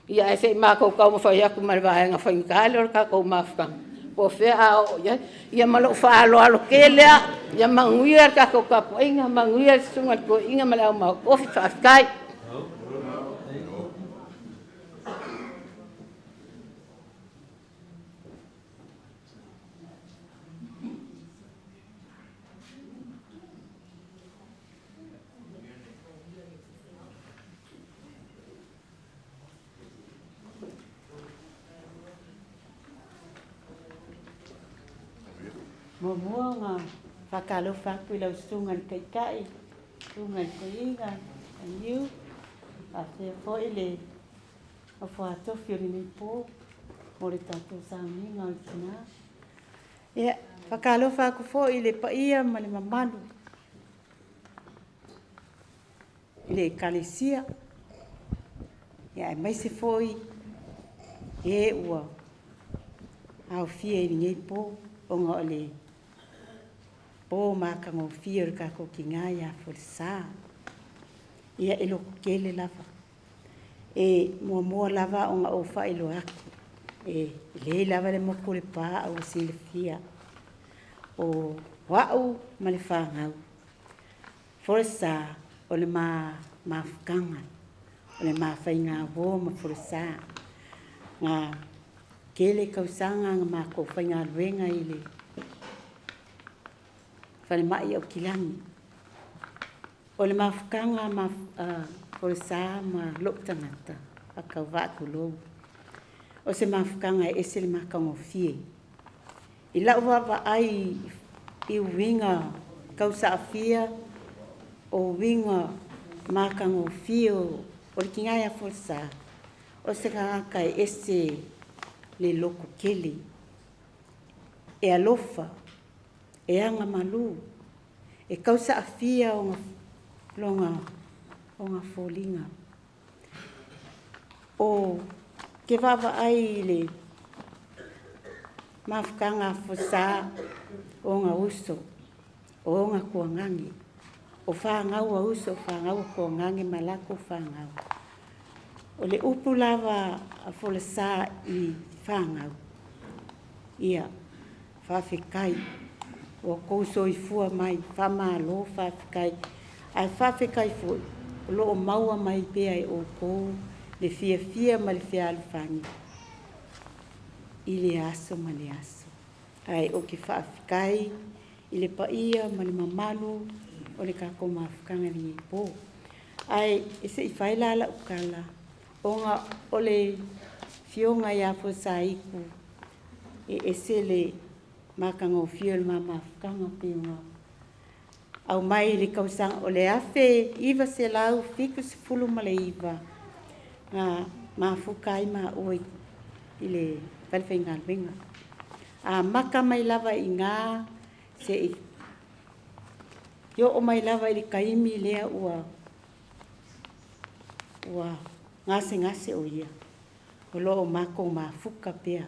Ia ae se i matou taumafai atu ma le vaega faigata lea o le tatou mafutaga, po o fea a oo i ai. Ia ma lou faaaloalo tele lava. Ia manuia le tatou tapuaiga, manuia le susuga i le toeaina ma le au maotofi. Faafetai.
Muamua ona faatalofa atu i lau Susuga i le Taitai, Susuga i le Toeaina Aniu, faapea foi le nofoatofi o lenei po mo le tatou sauniga o le tina. Ia, faatalofa atu foi i le paia ma le mamalu i le Ekalesia, aemaise foi e ua aofia i lenei po ona o le po matagofie o le tatou tina ia Folasa. Ia, e lototele lava. E muamua lava ona ou faailoa atu, e lelei lava le motu o Lepa a ua silafia, o au ma le fanau, Folasa o le ma mafutaga, o le ma faigauo ma Folasa. Na tele tausaga na matou faigaluega i le falemai i Aukilani. O le mafutaga a Folasa ma lou tagata, faatauvaa tulou, o se mafutaga e ese le matagofie. I lau vaavaai i uiga tausaafia o uiga matagofie o le tina ia Folasa, o se tagata e ese le lototele, e alofa, e agamalu, e tausaafia ona foliga. Ou te vaavaai i le mafutaga a Folasa, o ona uso, o ona tuagane, o fanau a uso, o fanau a tuagane ma latou fanau. O le upu lava a Folasa i fanau, ia, faafetai ua outou soifua mai, faamalo faafetai. Ae faafetai foi o lo o maua mai pea e outou le fiafia ma le fealofani i le aso ma le aso. Ae ou te faafetai i le paia ma le mamalu o le tatou mafutaga i lenei po. Ae e se i fai la la'u tala ona o le Afioga ia Folosaitu e ese le matagofie o le ma mafutaga pei ona aumai i le tausaga o le 1979 na mafuta ai maua i le falefaigaluega. Amata mai lava i ina se'i oo mai lava i le taimi lea ua gasegase o ia, o lo o matou mafuta pea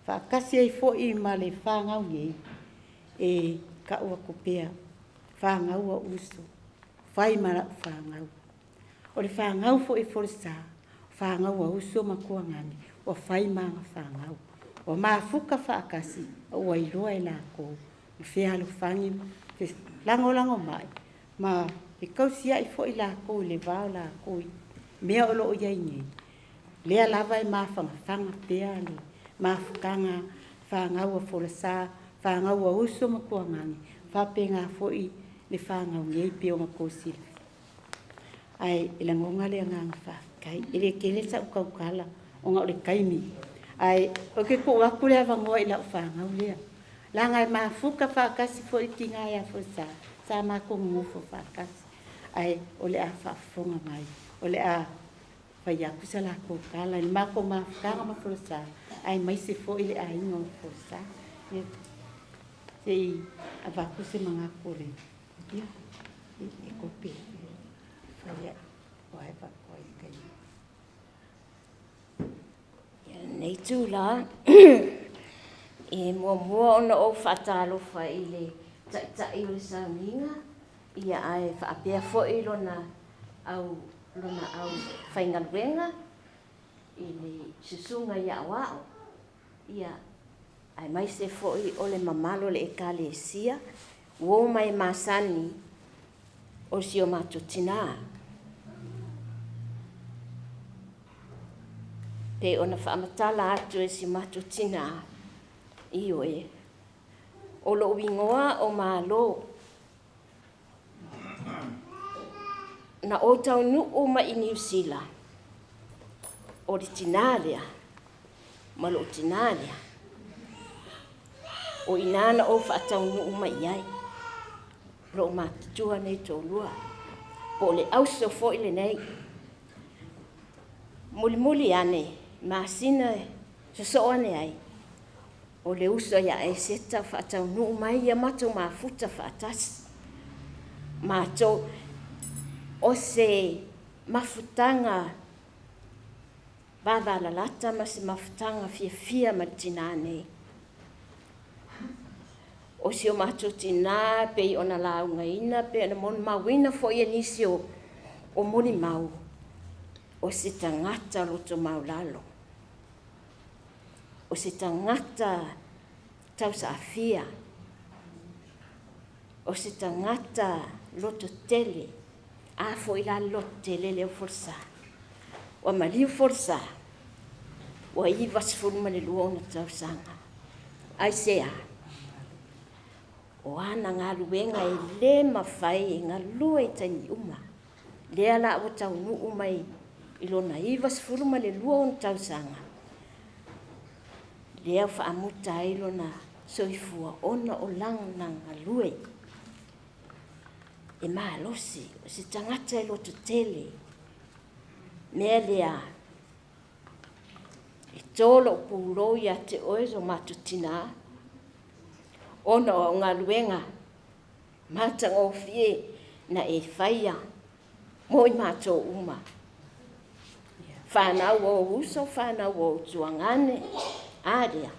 faatasi ai foi ma le fanau nei e tau atu pea, fanau a uso, fai ma lau fanau. O le fanau foi a Folasa, o fanau a uso ma tuagane, ua fai ma aga fanau, ua mafuta faatasi, ua iloa e latou ma fealofani ma felagolagomai ma fetausiai foi latou i le va o latou i mea o lo o i ai nei. Lea lava e mafanafana pea le mafutaga fanau a Folasa, fanau a uso ma tuagane, faapena foi le fanau nei pei ona outou silafia. Ae e lagona le agaga faafetai. E le tele sau tautala ona o le taimi, ae ou te tuu atu le avanoa i lau fanau lea, leaga e mafuta faatasi foi le tina ia Folasa, sa matou nonofo faatasi, ae o le a faafofoga mai, o le a fai atu sa latou tala i le matou mafutaga ma Folasa, aemaise foi le aiga o Folasa. Ia, se i avatu se manatu o le ia, e kope fai ai, o ai avatu ai le taimi.
Ia, lenei itulā e muamua ona ou faatalofa i le Taitai o le sauniga, ia ae faapea foi lona au lona au faigaluega i le susuga i Aoao, ia aemaise foi o le mamalu o le Ekalesia, uo ma e masani o si o matou tinā. Pei ona faamatala atu e si o matou tinā, ioe, o lou igoa o Malo. Na ou taunuu mai i Niu Sila, o le tinā lea ma lou tinā lea. O i ina na ou faataunuu mai i ai, lou matutua nei toalua, po o le auso foi lenei. Mulimuli ane, masina e sosoo ane ai, o le uso ia Eseta faataunuu mai ia matou mafuta faatasi. Matou, o se mafutaga vavalalata ma se mafutaga fiafia ma le tinā nei. O si o matou tinā pei ona laugaina, pei ona molimauina foi e nisi o molimau, o se tagata loto maulalo, o se tagata tausaafia, o se tagata loto tele. A foi la le loto tele lea o Folasa. Ua maliu Folasa, ua 92 ona tausaga. Aisea? O ana galuega e le mafai e galue i taimi uma. Lea la ua taunuu mai i lona 92 ona tausaga, lea ua faamuta ai lona soifua ona o lana galue. E malosi, o se tagata e lototele. Mea lea, e tō lou pulou ia te oe lo matou tinā, ona o au galuega matagofie na e faia mo i matou uma. Fanau o uso, fanau o tuagane, a lea,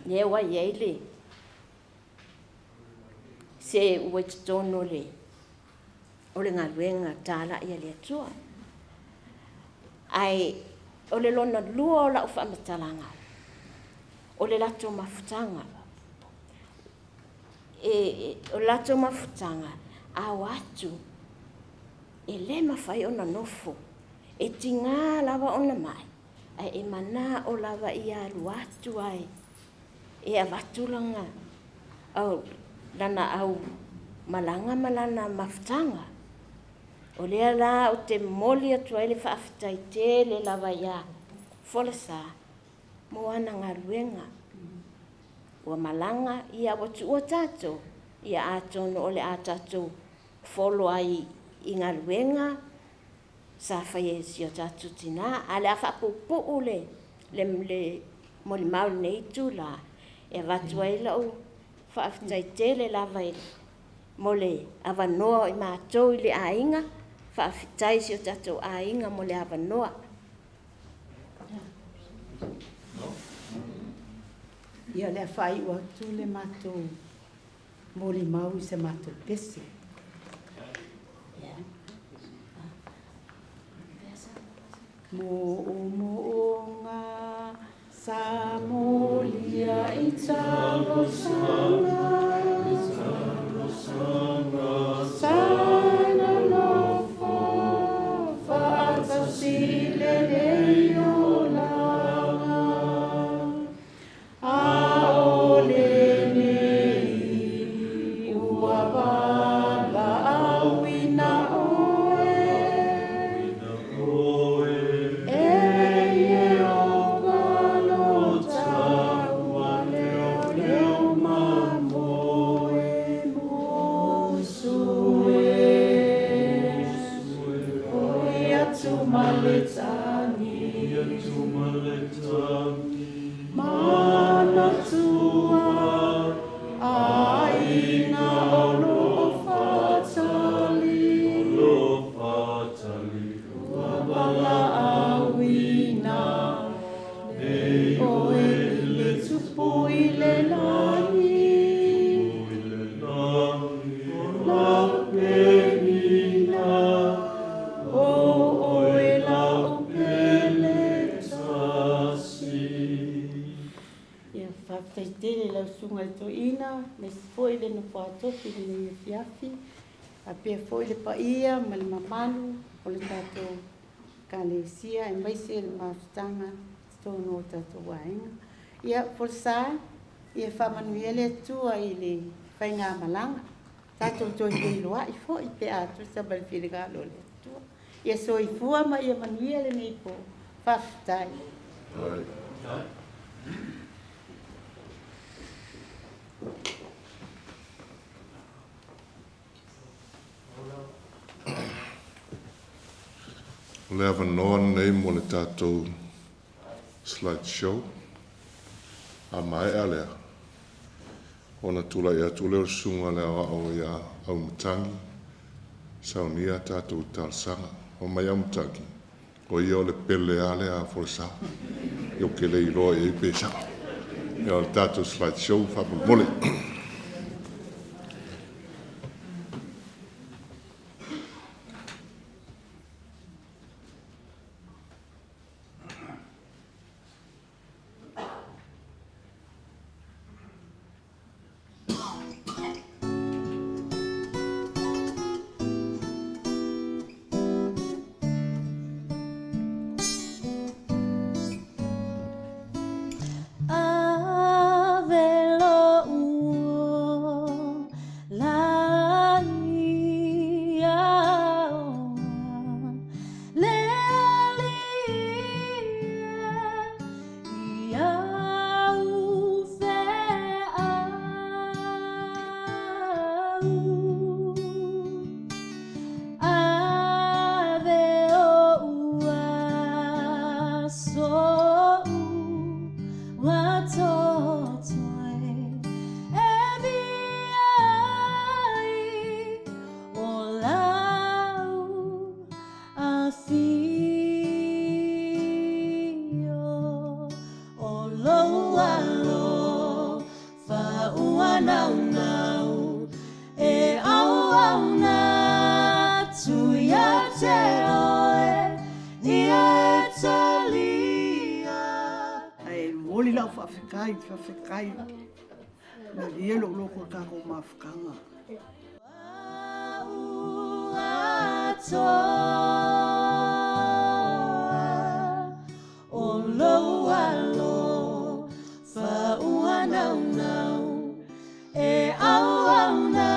lea ua i ai le se ua i totonu o le galuega talai a le Atua. Ae o le lona lua o lau faamatalaga, o le latou mafutaga. O le latou mafutaga, a o atu, e le mafai ona nofo. E tiga lava ona mai, ae e manao lava ia alu atu ai e avatu lana au malaga ma lana mafutaga. O lea la ou te momoli atu ai le faafetai tele lava ia Folasa mo ana galuega. Ua malaga ia ua tuua tatou, ia atonu o le a tatou folo ai i galuega sa faia e si o tatou tinā. Ae o le a faapuupuu le le le molimau i lenei itulā e avatu ai lau faafetai tele lava i mo le avanoa o i matou i le aiga. Faafetai i si o tatou aiga mo le avanoa.
Ia, o le a faaiu atu le matou molimau i se matou pese. Moomooga sa molia i talosaga, sa nonofo faatasi i lenei olaga. A o lenei ua valaauina oe, e Ieova lo taua leoleo mamoe musu e. Foi atu ma le tagi, manatua aiga o lo o fatali, ua valaauina nei oe i le Tupu i le lagi. Lapenina, o oe lau pele tasi. Ia, faafetai tele i lau susuga i le toeaina, aemaise foi le nofoa tofi i lenei afiafi, faapea foi le paia ma le mamalu o le tatou Ekalesia, aemaise le mafutaga i totonu o tatou aiga. Ia, Folasa, ia faamanuia le Atua i le faigamalaga. Tatou toe feiloai foi pe a tusa ma le finagalo o le Atua. Ia soifua ma ia manuia lenei po. Faafetai.
O le avanoa lenei mo le tatou slide show. A maea lea, ona tulai atu lea o le susuga i le aoao ia Auimatagi, saunia a tatou talosaga. Omai Auimatagi, o ia o le pele lava lea a Folasa. Ou te le iloa i ai pe sao. Ia o le tatou slide show faamolemole.
Ave lou ola ia oe, le Alii e, i au feau. Ave ou aso ua totoe e via ai o lau afio o lou alofa ua naunau e auauna atu ia te oe ia e talia.
Ae momoli lau faafetai, faafetai. Malie lou loto i le tatou mafutaga.
O lou alofa ua naunau e auauna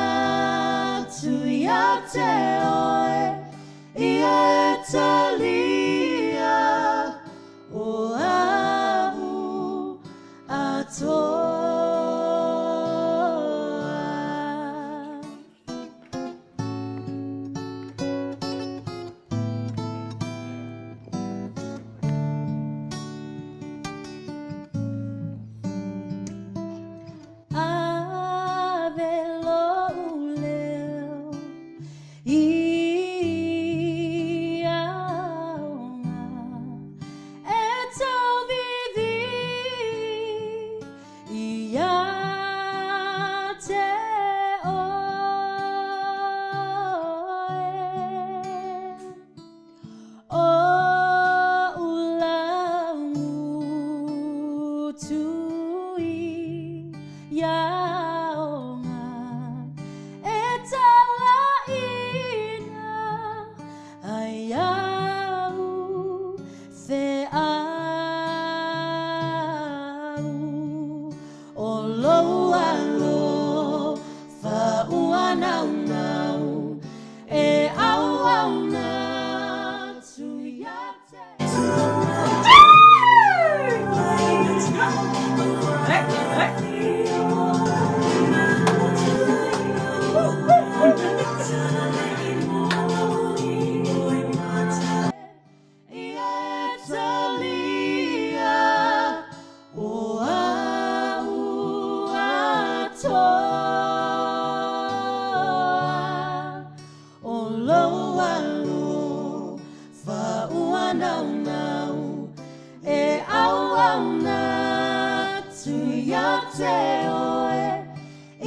Ia te oe,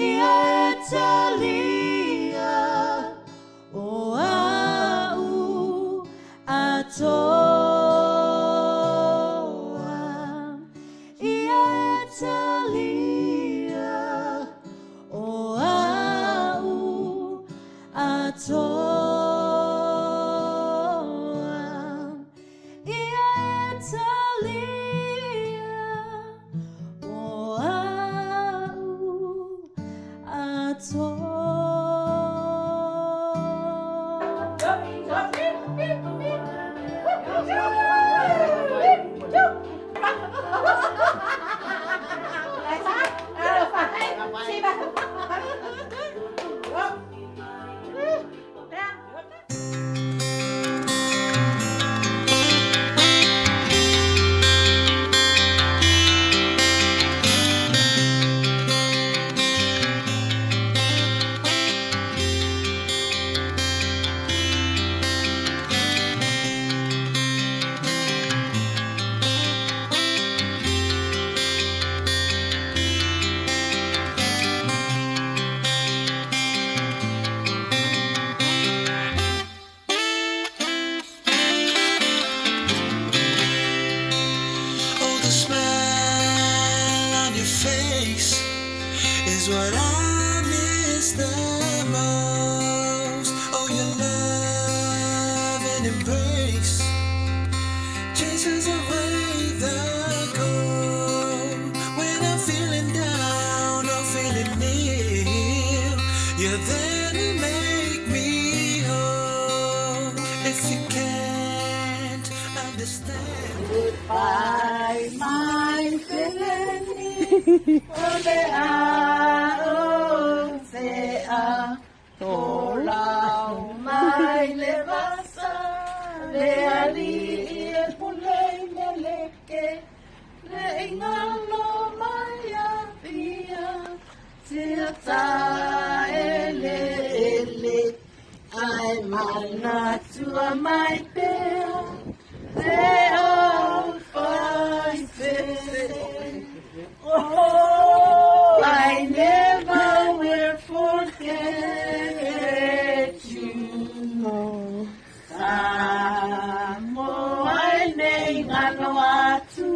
ia e talia o au atoa. Ia e talia o au atoa. Ia e talia o au atoa.
Oh, the smile on your face is what I miss the most. Oh, your love and embrace chases away the cold. When I'm feeling down or feeling ill, you're there to make me whole. If you can't understand.
Goodbye, my friend. O le a o se a tolau mai le vasa le ali e pulei meleke le ingalo mai a pia tia ta ele ele ai mana tua mai pea te au fai fese. Oh, I never will forget you. Samoa nei ngalo atu.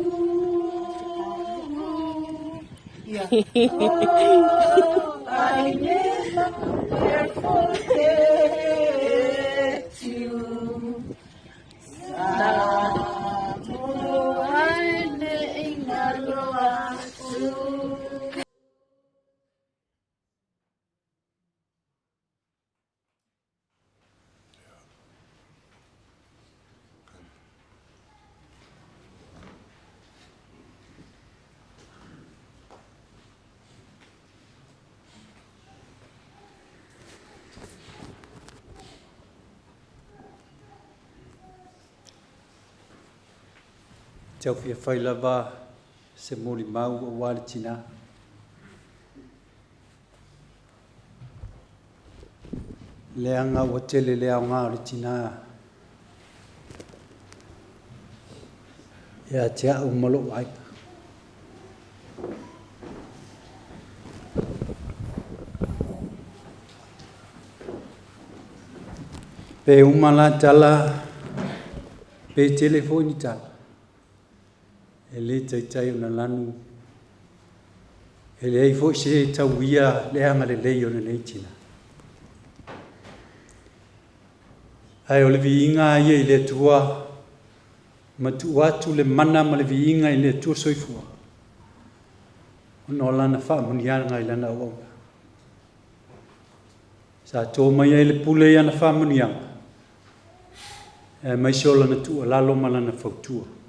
Yeah. Oh, I never will forget you. Samoa nei ngalo atu.
Tau fia fai lava se molimau aua le tinā. Leaga ua tele le aoga o le tinā ia te au ma lou aiga. Pe uma la tala, pe tele foi ni tala. E le taitai ona lanu, e leai foi se tauia le agalelei o lenei tina. Ae o le viiga ia i le Atua, ma tuu atu le mana ma le viiga i le Atua soifua, ona o lana faamanuiaga i lana auauna. Sa to mai ai le pule i ana faamanuiaga, aemaise o lana tuualalo ma lana fautua.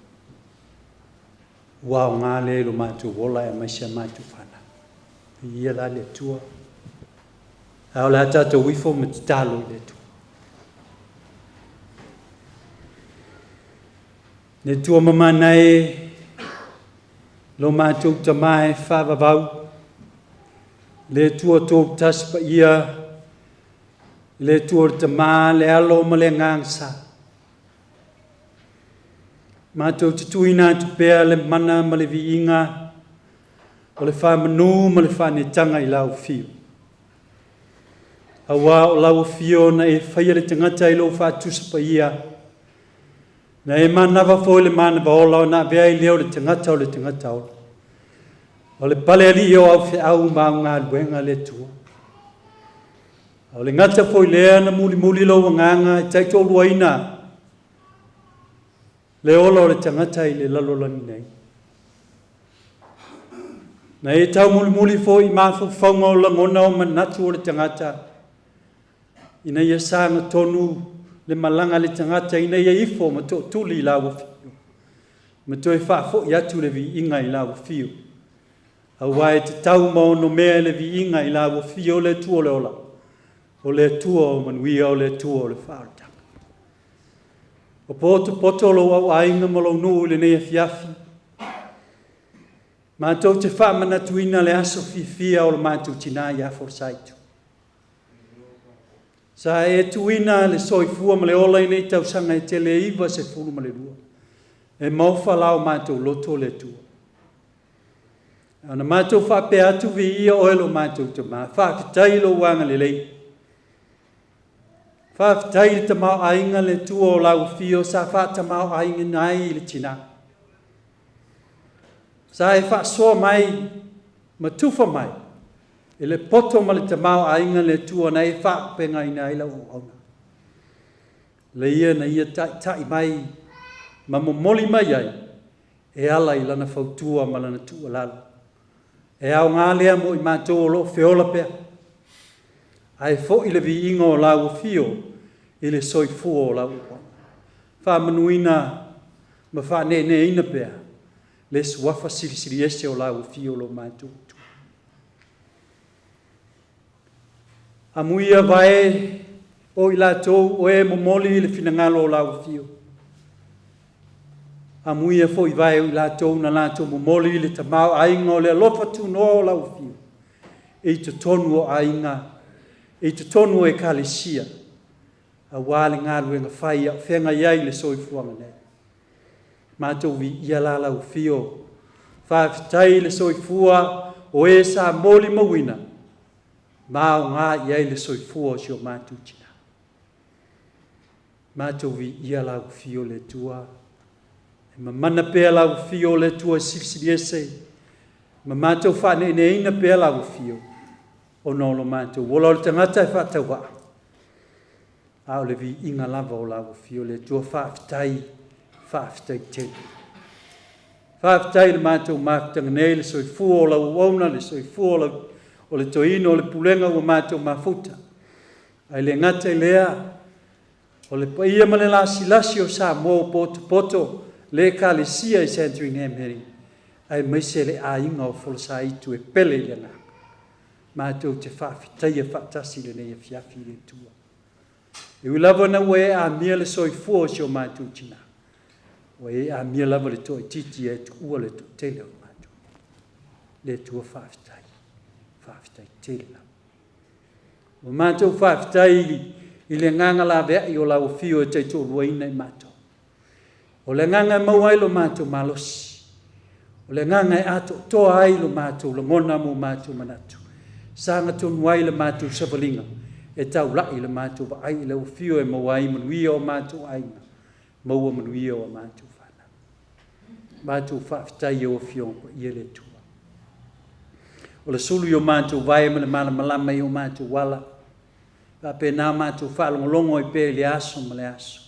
Ua aoga lea i lo matou ola aemaise a matou fanau. Viia la le Atua. A o le a tatou ifo ma tatalo i le Atua. Le Atua mamana e, lo matou Tama e faavavau, le Atua tō tasi paia, le Atua o le Tama, le Alo ma le Agaga Sa. Matou te tuuina atu pea le mana ma le viiga O le faamanu ma le faaneetaga i lau afio. Auā o lau afio na e faia le tagata i lou faatusa paia, na e manava foi le manava ola ona avea ai lea o le tagata o le tagata ola. O le pale alii o au feau ma au galuega le Atua. A o le gata foi lea na mulimuli lou agaga e taitoaluaina le ola o le tagata i le lalolagi nei. Na e taumulimuli foi i mafaufauga o lagona o manatu o le tagata, ina ia sagatonu le malaga a le tagata ina ia ifo ma tootuli i lau afio, ma toe faafoi atu le viiga i lau afio. Aua e tatau ma onomea le viiga i lau afio le Atua o le ola, o le Atua o manuia, o le Atua o le faaolataga. Ua potopoto lou auaiga ma lou nuu i lenei afiafi. Matou te faamanatuina le aso fiafia o le matou tinā ia Folosaitu. Sa e tuuina le soifua ma le ola i nei tausaga e tele e 92. E maofa la o matou loto le Atua. Ona matou faapea atu, viia oe lo matou Tama, faafetai lou agalelei. Faafetai i le tamaoaiga le Atua o lau afio sa faatamaoaigaina ai i le tinā. Sa e faasoa mai ma tufa mai i le poto ma le tamaoaiga le Atua na e faapegaina ai lau auauna. Le ia na ia taitai mai ma momoli mai ai e ala i lana fautua ma lana tuualalo. E aoga lea mo i matou o lo o feola pea, ae foi le viiga o lau afio i le soifua o lau auauna. Faamanuina ma faaneeneeina pea le suafa silisili ese o lau afio lo matou Atua. Amuia vae o i latou o e momoli i le finagalo o lau afio. Amuia foi vae o i latou na latou momoli i le tamaoaiga o le alofa tunoa o lau afio i totonu o aiga, i totonu o ekalesia, aua le galuega fai a o feagai ai le soifuaga nei. Matou viia la lau afio, faafetai i le soifua o e sa molimauina ma aoga i ai le soifua o si o matou tina. Matou viia lau afio le Atua, e mamana pea lau afio le Atua e silisili ese, ma matou faaneeneeina pea lau afio, ona o lo matou ola o le tagata e faatauvaa, a o le viiga lava o lau afio le Atua. Faafetai, faafetai tele. Faafetai i le matou mafutaga nei, le soifua o lau auauna, le soifua o le toeaina o le pulega ua matou mafuta. Ae le gata i lea, o le paia ma le lasilasi o Samoa ua potopoto le Ekalesia i Sandringham Heading, aemaise le aiga o Folosaitu e pele i le agaga. Matou te faafetaia faatasi i lenei afiafi i le Atua. E ui lava ina ua e amia le soifua o si o matou tina, ua e amia lava le toaitiiti e tuua le toatele o le matou. Le Atua faafetai, faafetai tele lava. Ua matou faafetai i le agaga laveai o lau afio e taitoaluaina i matou. O le agaga e maua ai lo matou malosi, o le agaga e atoatoa ai lo matou lagona ma o matou manatu, sagatonu ai le matou savaliga e taulai le matou vaai i lau afio e maua ai manuia o matou aiga, maua manuia o matou fanau. Matou faafetai i lau Afioga Paia le Atua. O le sulu i o matou vae ma le malamalama i o matou ala, faapena matou faalogologo ai pea i le aso ma le aso.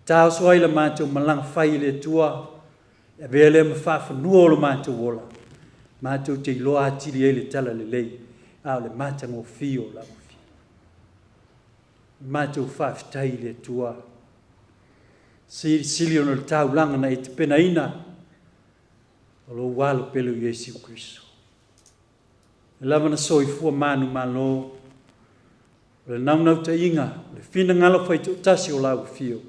Taoso ai la matou malaga fai i le Atua, e avea lea ma faafanua o lo matou ola, matou te iloa atili ai le talalelei, a o le matagofie o lau Afioga. Matou faafetai i le Atua, silisili ona o le taulaga na e tapenaina o lou alo pele o Iesu Keriso. E lava na soifua manumalo, o le naunautaiga, o le finagalo faitoatasi o lau afio,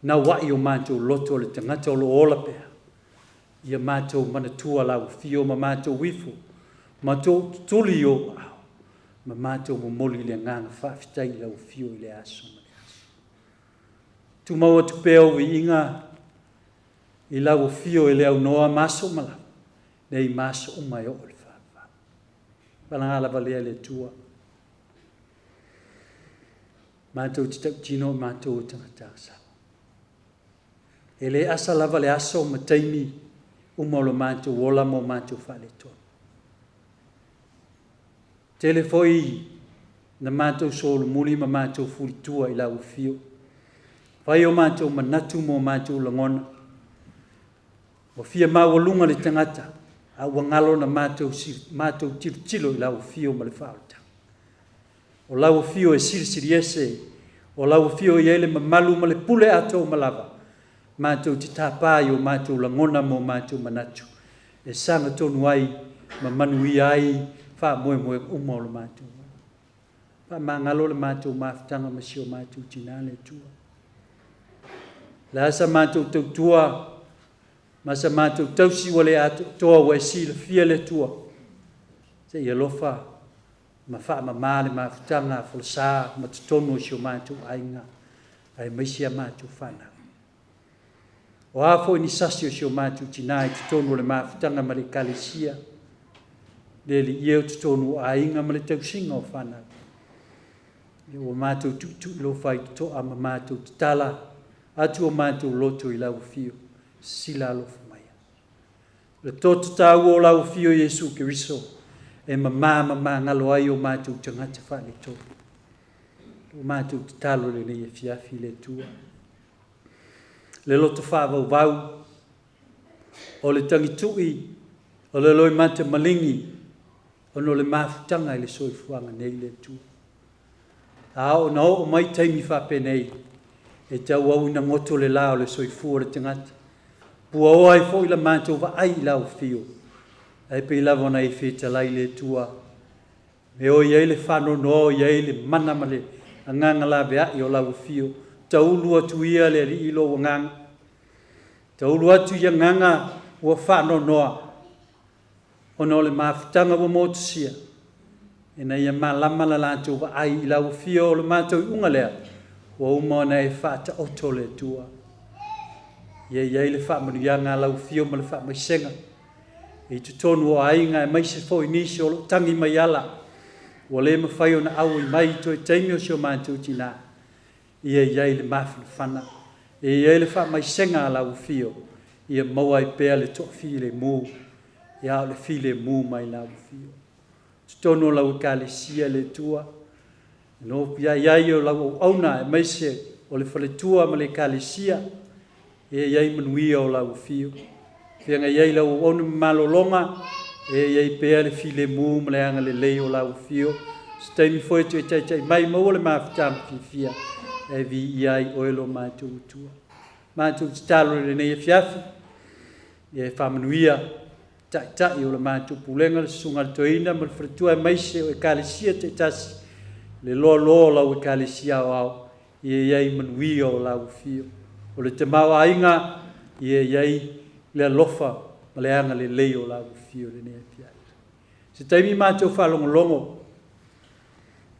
nauai o matou loto le tagata o lo o ola pea, ia matou manatua lau afio ma matou ifo, matou tutuli i ou aao, ma matou momoli le agaga faafetai i lau afio i le aso ma le aso. Tumau atu pea ou viiga i lau afio e le aunoa ma aso ma lava. nei ma aso uma e oo i le faavavau. Valaga lava lea e le Atua. Matou te tautino o matou o tagata agasala. E le asa lava le aso ma taimi uma o lo matou ola ma o matou faaletonu. Tele foi na matou solomuli ma matou fulitua i lau afio. Fai o matou manatu ma o matou lagona. Ua fia maualuga le tagata, a ua galo na matou, matou tilotilo i lau afio ma le faaolataga. O lau afio e silisili ese, o lau afio e i ai le mamalu ma le pule atoa uma lava, matou te tapa i o matou lagona ma o matou manatu, e sagatonu ai ma manuia ai faamoemoega uma o lo matou ola. Faamagalo le matou mafutaga ma si o matou tinã le Atua. O le a sa matou tautua ma sa matou tausi ua le atoatoa ua e silafia le Atua, se i alofa ma faamama le mafutaga a Folasa ma totonu o si o matou aiga, aemaise a matou fanau. O a foi ni sasi o si o matou tinã i totonu o le mafutaga ma le Ekalesia, le Alii e o totonu o aiga ma le tausiga o fanau. Ia ua matou tuitui lofa i totoa ma matou tatala atu o matou loto i lau afio, sila alofa maia. Le toto taua o lau afio Iesu Keriso e mamā ma magalo ai o matou tagata faaletonu. O matou tatalo lenei afiafi le Atua. Le loto faavauvau, o le tagitui, o le loimata maligi, ona o le mafutaga i le soifuaga nei le Atua. A oo ina oo mai taimi faapenei, e tauau ina goto le la o le soifua o le tagata. Puaoa ai foi la matou vaai i lau afio, ae pei lava ona e fetalai le Atua, e o i ai le faanoanoa, o i ai le mana ma le agaga laveai o lau afio. Taulu atu ia le Alii i lou agaga, taulu atu i agaga ua faanoanoa, ona o le mafutaga ua motusia, ina ia malama la latou vaai i lau afio. O le matou iuga lea, ua uma ona e faataoto le Atua. Ia i ai le faamanuiaga a lau afio ma le faamaisega i totonu o aiga, aemaise foi nisi o lo o tagi mai ala, ua le mafai ona auai mai i toe taimi o si o matou tinã. Ia i ai le mafanafana, ia i ai le faamaisega a lau afio, ia maua ai pea le toafilemu, ia o le filemu mai lau afio. Totonu o lau Ekalesia le Atua, nofiai ai o lau auauna, aemaise o le faletua ma le Ekalesia, ia i ai manuia o lau afio. Feagai ai lau auauna ma malologa, e i ai pea le filemu ma le agalelei o lau afio. Se taimi foi e toe taitai mai, maua le mafutaga fiafia, e viia ai oe lo matou Atua. Matou tatalo i lenei afiafi, ia e faamanuia taitai o le matou pulega, le susuga a le toeaina ma le faletua, aemaise o Ekalesia taitasi, le loaloa o lau Ekalesia aoao, ia i ai manuia o lau afio. O le tamaoaiga, ia i ai le alofa ma le agalelei o lau afio i lenei afiafi. Se taimi matou faalogologo,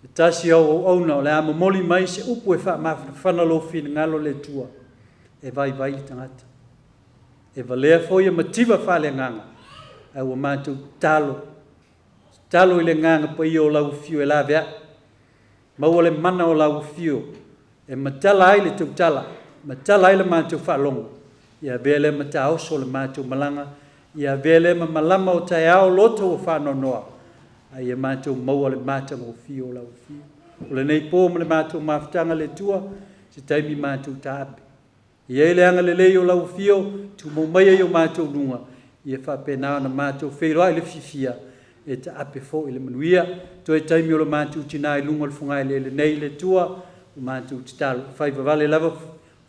e tasi au auauna o le a momoli mai se upu e faamafanafana lou finagalo le Atua, e vaivai le tagata. E valea foi e mativa faaleagaga, ae ua matou tatalo, tatalo i le agaga paia o lau afio e laveai. Maua le mana o lau afio e matala ai le tautala, matala ai le matou faalogo, ia avea lea ma taoso le matou malaga, ia avea lea ma malama o taeao loto ua faanoanoa, a ia matou maua le matagofie o lau afio. O lenei pō ma le matou mafutaga le Atua, se taimi matou taape. E i ai le agalelei o lau afio, tumau maia i o matou luga, ia faapena ona matou feiloai i le fiafia, e taape foi le manuia. Toe taimi o le matou tinã i luga o le fogaeleele nei le Atua, o matou tatalo, e fai vavale lava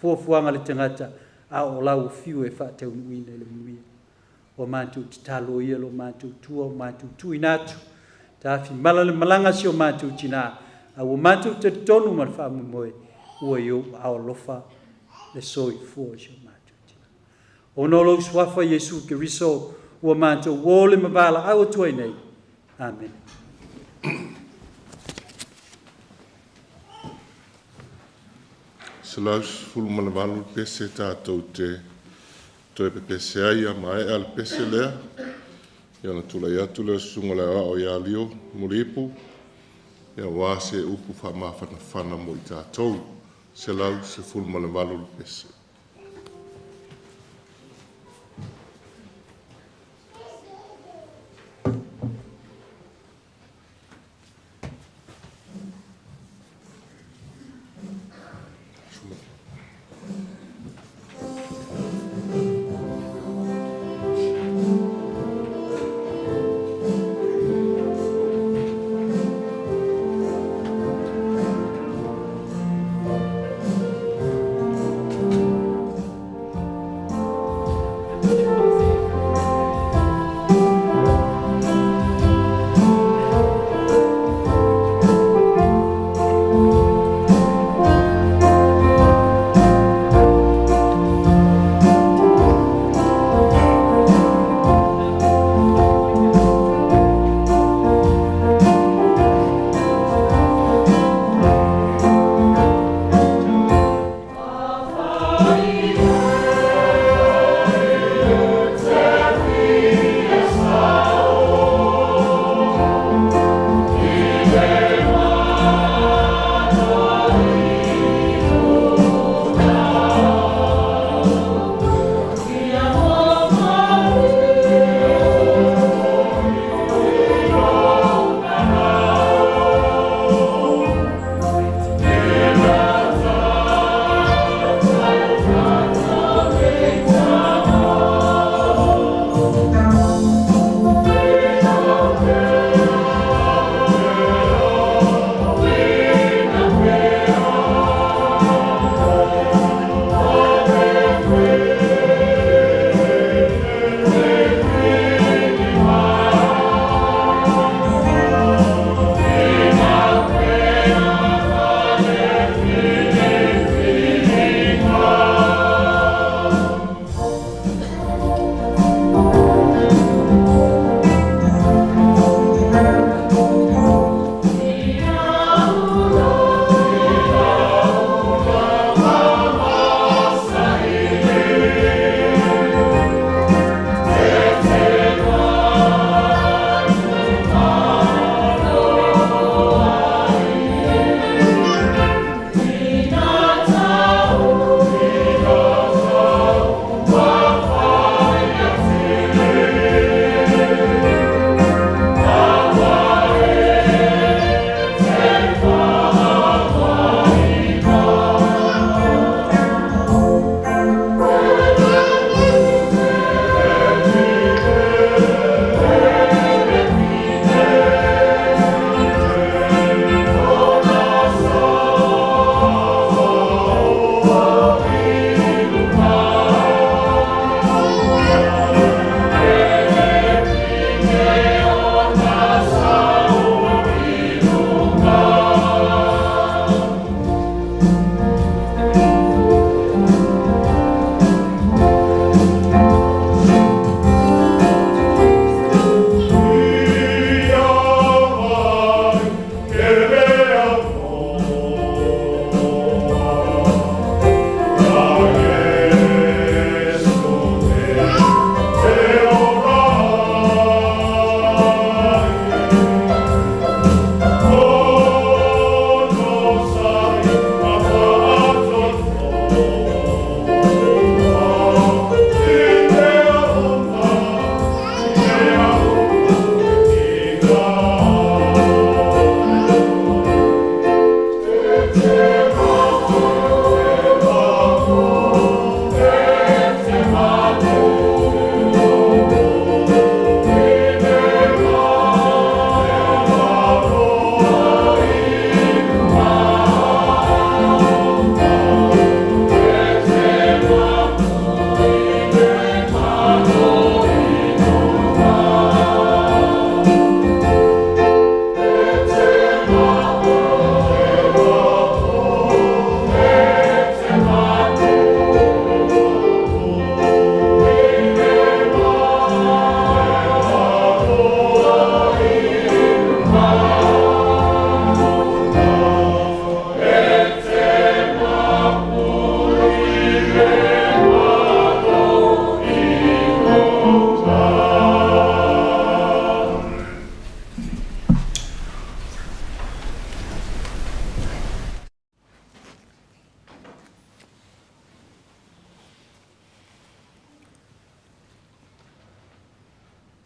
fuafuaga a le tagata, a o lau afio e faataunuuina i le manuia. Ua matou tatalo ia lo matou tua, ua matou tuuina atu, tafimala le malaga a si o matou tinã, a ua matou talitonu ma le faamoemoe, ua i ou aao alofa le soifua o si o matou tinã. Ona o lou suafa Iesu Keriso, ua matou o le ma valaau atu ai nei. Amene.
118 pese tatou te toe pepese ai a maea le pese lea. Ia ona tulai atu lea o le susuga i le Aoao ia Lio Muliipu, ia aua se upu faamafanafana mo i tatou. 118 le pese.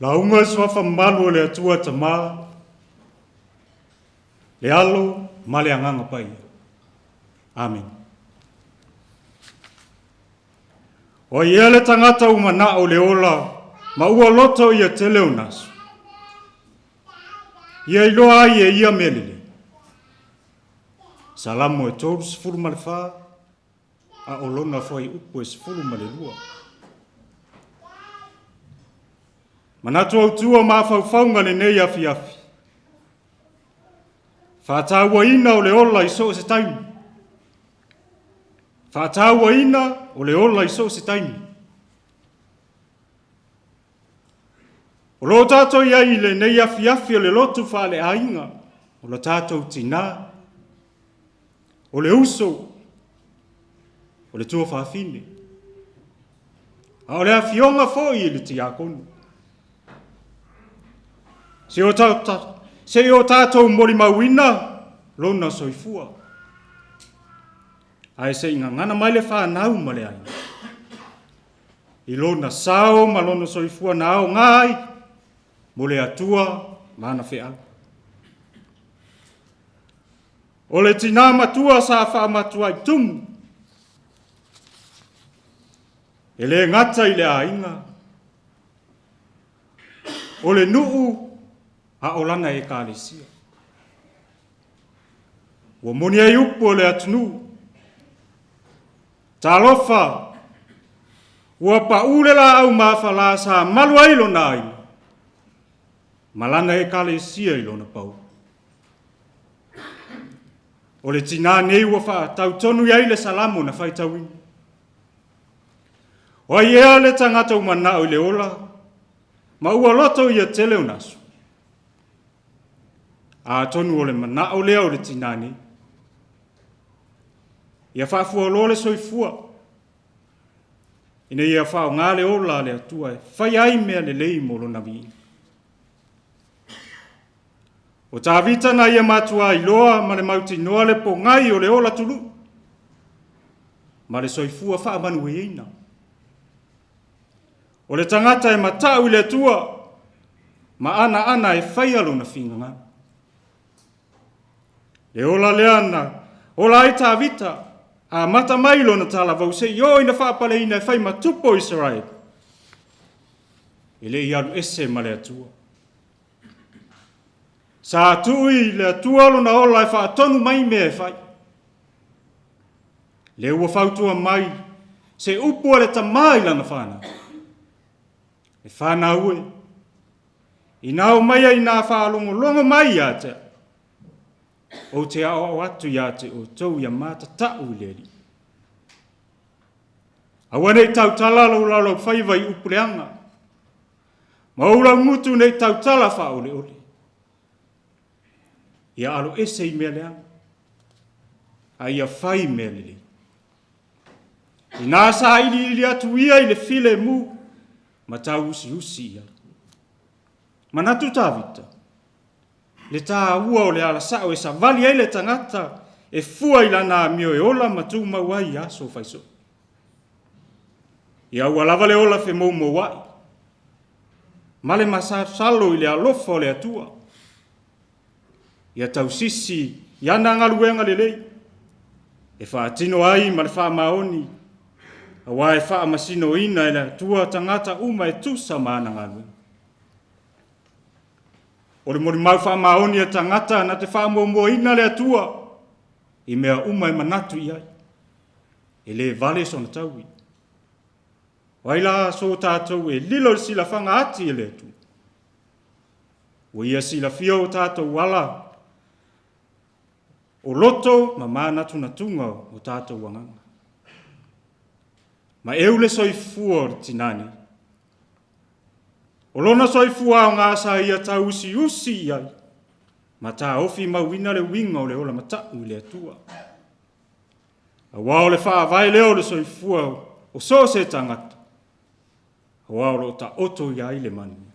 Lauga i suafa mamalu o le Atua Tama, le Alo ma le Agaga Paia. Amene. O ai ea le tagata ua manao le ola ma ua loto ia tele ona aso? Ia iloa ai e ia mea lelei. Salamo e 34, a o lona fuaiupu e 12. Manatu autu o mafaufauga lenei afiafi. Faatauaina o le ola i so o se taimi. Faatauaina o le ola i so o se taimi. O lo o tatou i ai i lenei afiafi o le lotu faaleaiga, o la tatou tinā, o le uso, o le tuafafine, a o le afioga foi i le tiakono. Se o, ta, ta, se o tatou molimauina lona soifua. Ae se i gagana mai le fanau ma le aiga. I lona sao ma lona soifua na aoga ai mo le Atua ma ana feau. O le tinā matua sa faamatuai tumu, e le gata i le aiga, o le nuu a o lana ekalesia. Ua moni ai upu o le atunuu, Talofa, ua paʻu le laau mafala sa malu ai lona aiga ma lana ekalesia i lona pau. O le tinā nei ua faatau tonu i ai le Salamo na faitauina. O ai ea le tagata ua manao i le ola, ma ua loto ia tele ona aso? Atonu o le manao lea o le tinā nei. Ia faafualoa le soifua, ina ia faaaoga le ola a le Atua e fai ai mea lelei mo lona viiga. O Tavita na ia matuā iloa ma le mautinoa le pogai o le ola tuluʻu ma le soifua faamanuiaina. O le tagata e matau i le Atua ma anaana e faia lona finagalo. Le ola lea na ola ai Tavita, amata mai lona talavou seia oo ina faapaleina e fai ma tupu o Isaraelu. E le i alu ese ma le Atua. Sa tuu i le Atua lona ola e faatonu mai mea e fai. Lea ua fautua mai se upu a le tama i lana fanau. E fanau e, ina o mai ai nā faalogologo mai ia te au, ou te aoao atu ia te outou ia matatau i le Alii. Aua ne i tautala lou laulaufaiva i upu leaga, ma ou laugutu ne i tautala faaoleole. Ia aloese i mea leaga, a ia fai mea lelei. Inā sailiili atu ia i le filemu ma tauusiusi i ai. Manatu Tavita, le taua o le alasao e savali ai le tagata e fua i lana amio e ola ma tumau ai i aso faisoo. Ia aua lava le ola femoumoua'i ma le masalosalo i le alofa o le Atua. Ia tausisi i ana galuega lelei e faatino ai ma le faamaoni, aua e faamasinoina e le Atua tagata uma e tusa ma ana galuega. O le molimau faamaoni a tagata na te faamuamuaina le Atua i mea uma e manatu i ai, e le vale sona taui. O ai la so tatou e lilo i le silafaga ati e le Atua? Ua ia silafia o tatou ala o loto ma manatunatuga o tatou agaga. Ma eu le soifua o le tinā nei. O lona soifua aoga sa ia tauusiusi i ai ma taofi mauina le uiga o le ola mataʻu i le Atua. Aua o le faavae lea o le soifua o so o se tagata, aua o lo o taoto i ai le manuia.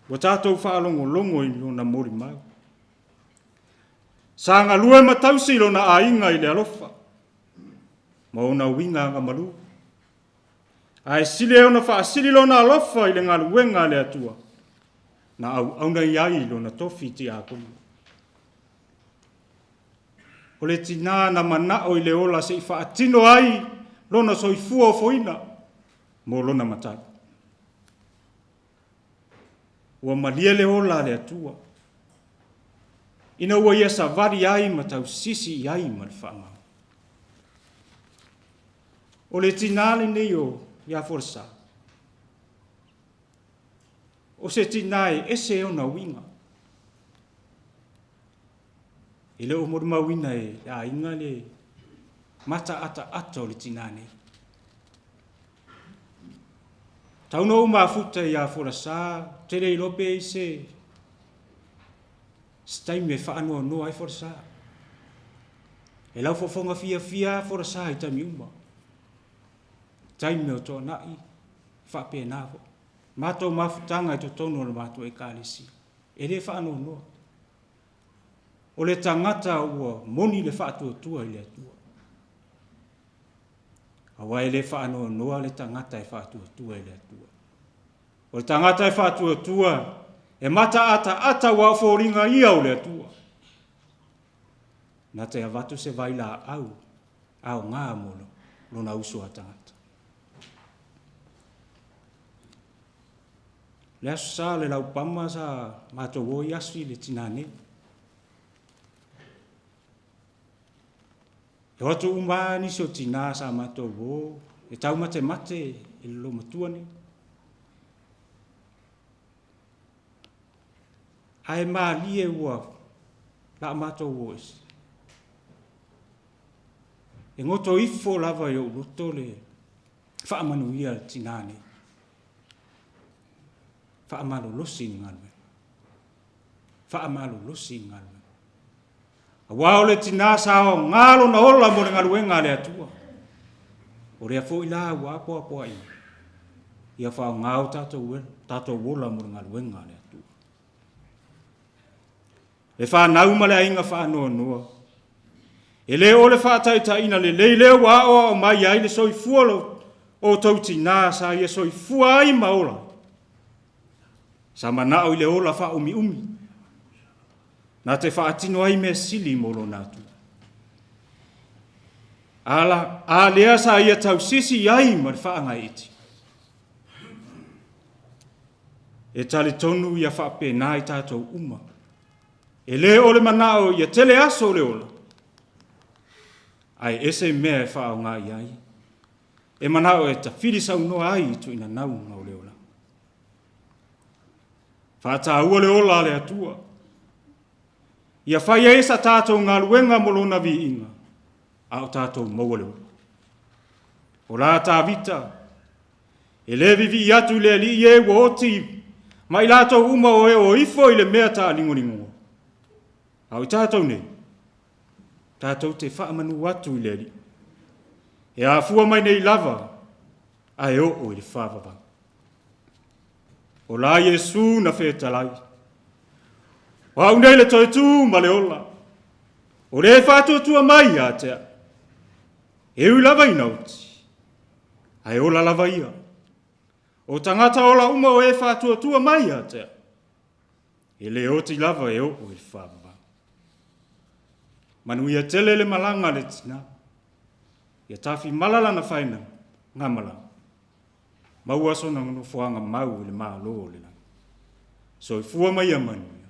Ua tatou faalogologo i lona molimau. Sa galue ma tausi lona aiga i le alofa ma ona uiga agamalu. Ae sili ai ona faasili lona alofa i le galuega a le Atua, na auauna i ai lona tofi tiakono. O le tinā na manao i le ola se i faatino ai lona soifua ofoina mo lona Matai. Ua malie le ola a le Atua, ina ua ia savali ai ma tausisi i ai ma le faamaoni. O le tinā lenei o ia Folasa, o se tinā e ese ona uiga. E le o molimauina e le aiga le mataataata o le tinā nei. Tau na ou mafuta ia Folasa, ou te le iloa pe i se se taimi e faanoanoa ai Folasa. E laufofoga fiafia lava Folasa i taimi uma. Taimi o toanai, e faapena foi. Matou mafutaga i totonu o le matou ekalesia, e le faanoanoa. O le tagata ua moni le faatuatua i le Atua. Aua e le faanoanoa le tagata e faatuatua i le Atua. O le tagata e faatuatua, e mataataata aua o foliga ia o le Atua. Na te avatu se vailaau aoga mo lona uso a tagata. Le Aso Sa o le Laupama sa matou o i asi le tinā nei. E o atu uma lava nisi o tinā sa matou o e taumatemate i le loomatua nei. Ae malie ua la matou o ese. E goto ifo lava i ou loto le faamanuia a le tinā nei. Faamalolosi i le galuega. Faamalolosi i le galuega. Aua o le tinā sa aoga lona ola mo le galuega a le Atua. O lea foi la ua apoapoaiina, ia faaaoga o tatou, tatou ola mo le galuega a le Atua. Le fanau ma le aiga faanoanoa, e le o le faataitaiina lelei lea ua aoao mai ai le soifua o outou tinā sa ia soifua ai ma ola. Sa manao i le ola faaumiumi, na te faatino ai mea sili mo lona Atua. A, la, a lea sa ia tausisi i ai ma le faagaeetia. E talitonu ia faapena i tatou uma. E le o le manao ia tele aso o le ola, ae ese mea e faaaoga i ai, e manao e tafili saunoa ai i tuuinanauga o le olaga. Faataua le ola a le Atua. Ia fai ai sa tatou galuega mo lona viiga, a o tatou maua le ola. O la Tavita, e le vivii atu i le Alii e ua oti ma i latou uma o e o ifo i le mea taaligoligoa. A o i tatou nei, tatou te faamanu atu i le Alii. E afua mai nei lava, ae oo i le faavavau. O la Iesu na fetalai. O au nei le toe tū ma le ola. O le faatuatua mai ia te au. E ui lava ina oti, ae ola lava ia. O tagata ola uma o e faatuatua mai ia te au. E le oti lava e oo i le faavavau. Manuia tele le malaga a le tinā. Ia tafimala lana faina ngā malaga. Maua sona nofoaga mau i le Malo o le lagi. Soifua ma ia manuia,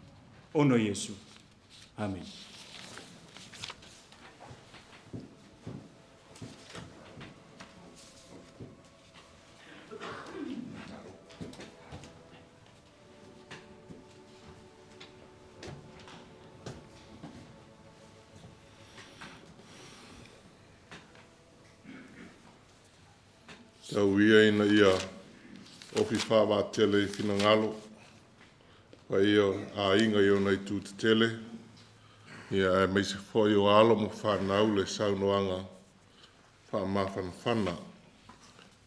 ona o Iesu. Amene.
Tau ia ina ia ofi faavaatele i finagalo paia o aiga i ona itu tetele, ia aemaise foi o alo ma fanau le saunoaga faamafanafana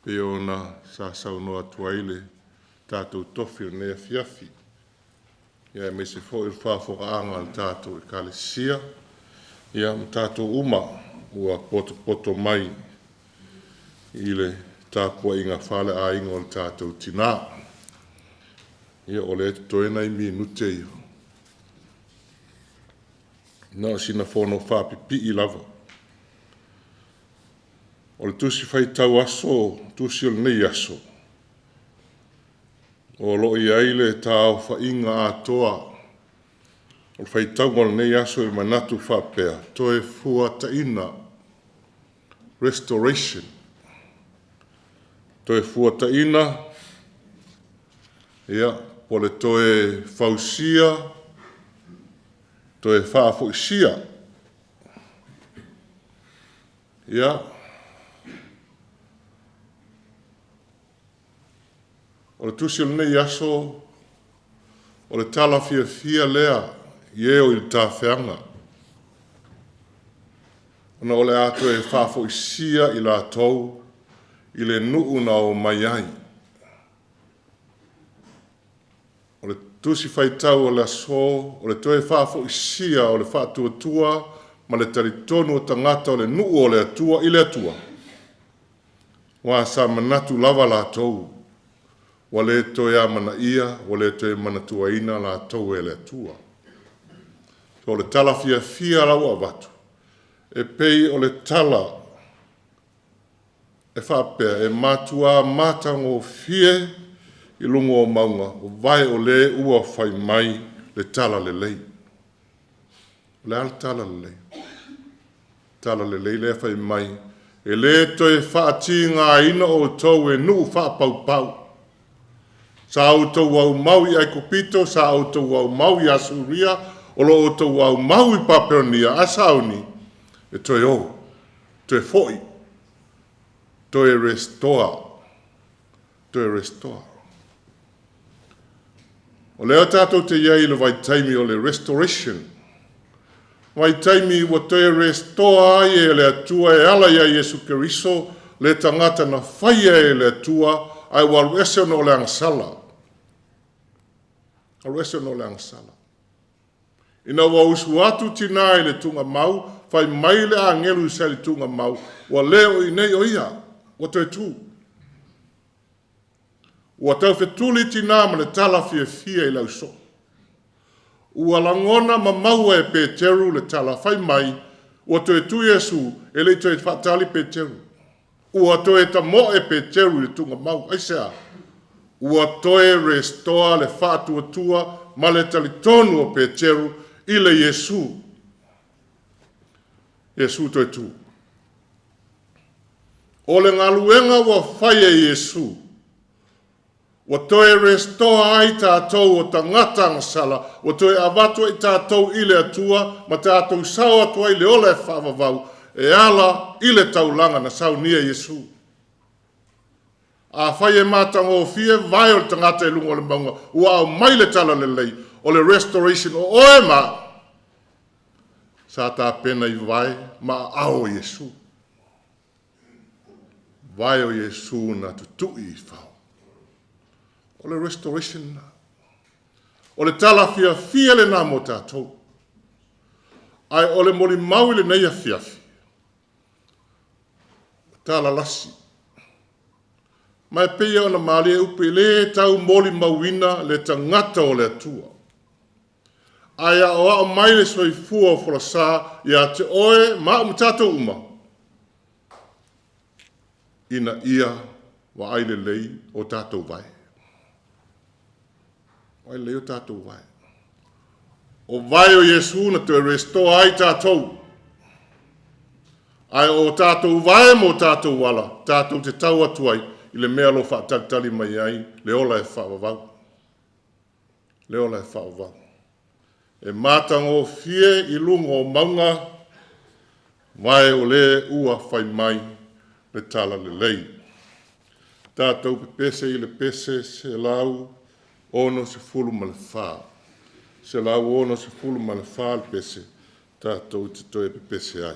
pei ona sa saunoa atu ai le tatou tofi o lenei afiafi, ia aemaise foi o le faafofogaaga a le tatou Ekalesia, ia ma tatou uma ua potopoto mai i le tapuaiga faaleaiga o le tatou tinā. Ia, o lea e totoe nai minute ia. Na o sina fono faapipii lava. O le tusi faitau aso, tusi o lenei aso, o lo o i ai le taaofaiga atoa o le faitauga o lenei aso i le manatu faapea, Toefuataiga, restoration. Toefuataiga, ia, po o le toe fausia, toe faafoisia. Ia, o le tusi o lenei aso, o le tala fiafia lea i e o i le tafeaga, ona o le a toe faafoisia i latou i le nuu na omai ai. O le tusi faitau o le aso, o le toe faafoisia o le faatuatua ma le talitonu o tagata o le nuu o le Atua i le Atua, aua sa manatu lava latou, ua le toe amanaia, ua le toe manatuaina latou e le Atua. So o le tala fiafia la ua avatu, e pei o le tala e faapea, e matua matagofie i luga o mauga, o vae o le ua fai mai le tala lelei. O le a le tala lelei? Tala lelei lea fai mai, e le toe faatigaina outou e nuu faapaupau. Sa outou aumau i Aikupito, sa outou aumau i Asuria, o lo o outou aumau i Papelonia, ae sauni e toe o, toe foi, toe restore, toe restore. O lea tatou te i ai i le vaitaimi o le restoration, vaitaimi ua toe restore ai e le Atua e ala ia Iesu Keriso le tagata na faia e le Atua ae ua alu ese ona o le agasala. Alu ese ona o le agasala. Ina ua usu atu tinā i le tuugamau, fai mai le agelu sa i le tuugamau, ua le o i nei o ia, ua toe tu. Ua taufetuli tinā ma le tala fiafia i le ausoo. Ua lagona ma maua e Peteru le tala fai mai, ua toe tu Iesu, e le i toe faatali Peteru. Ua toe tamoe Peteru i le tuugamau. Aisea? Ua toe restore le faatuatua ma le talitonu o Peteru i le Iesu. Iesu toe tu. O le galuega ua fai e Iesu, ua toe restore ai tatou o tagata agasala, ua toe avatu ai tatou i le Atua, ma tatou sao atu ai le ola e faavavau, e ala i le taulaga na saunia Iesu. A fai e matagofie vae o le tagata i luga o le mauga, ua aumai le tala lelei, o le restoration o oe ma au, sa tapena i vae ma aao o Iesu. Vae o Iesu na tutui i fao. O le restoration na. O le tala fiafia lena mo tatou. Ae o le molimau i lenei afiafi, tala lasi. Ma e pei ona malie upu e le tau molimauina le tagata o le Atua. Ae aoao mai le soifua o folasa ia te oe ma au ma tatou uma, ina ia vaai lelei o tatou vae. Vaai lelei o tatou vae. O vae o Iesu na toe restore ai tatou. Ae o tatou vae mo tatou ala, tatou te tau atu ai i le mea o lo o faatalitali mai ai le ola e faavavau. Le ola e faavavau. E matagofie i luga o mauga, vae o le ua fai mai le tala lelei. Tatou pepese i le pese 164. 164 le pese, tatou te toe pepese ai.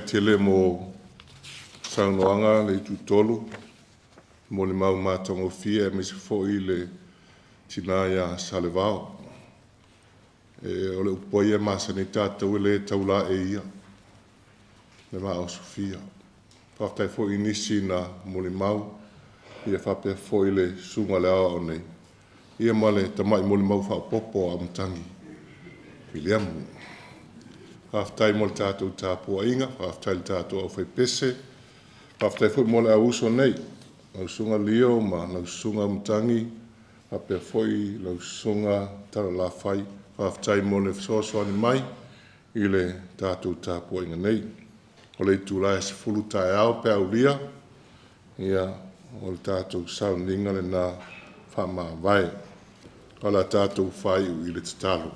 tele mo saunoaga le itutolu, molimau matagofie aemaise foi le tina ia Salevao. E, o le upu lava ia e masani ai tatou e le taulaei ia le maa o Sofia. Faafetai foi i nisi na molimau, ia faapea foi le susuga i le Aoao nei, ia ma le tamai molimau faaopoopo a Auimatagi Viliamu. Faafetai mo le tatou tapuaiga, faafetai i le tatou aufaipese, faafetai foi mo le au uso nei, lau Susuga Leo ma lau Susuga Auimatagi, faapea foi lau Susuga Talalafai, faafetai mo le fesoasoani mai i le tatou tapuaiga nei. O le itula e 10:00 taeao pe a aulia, ia, o le tatou sauniga lena faamavae. O le a tatou faaiu i le tatalo.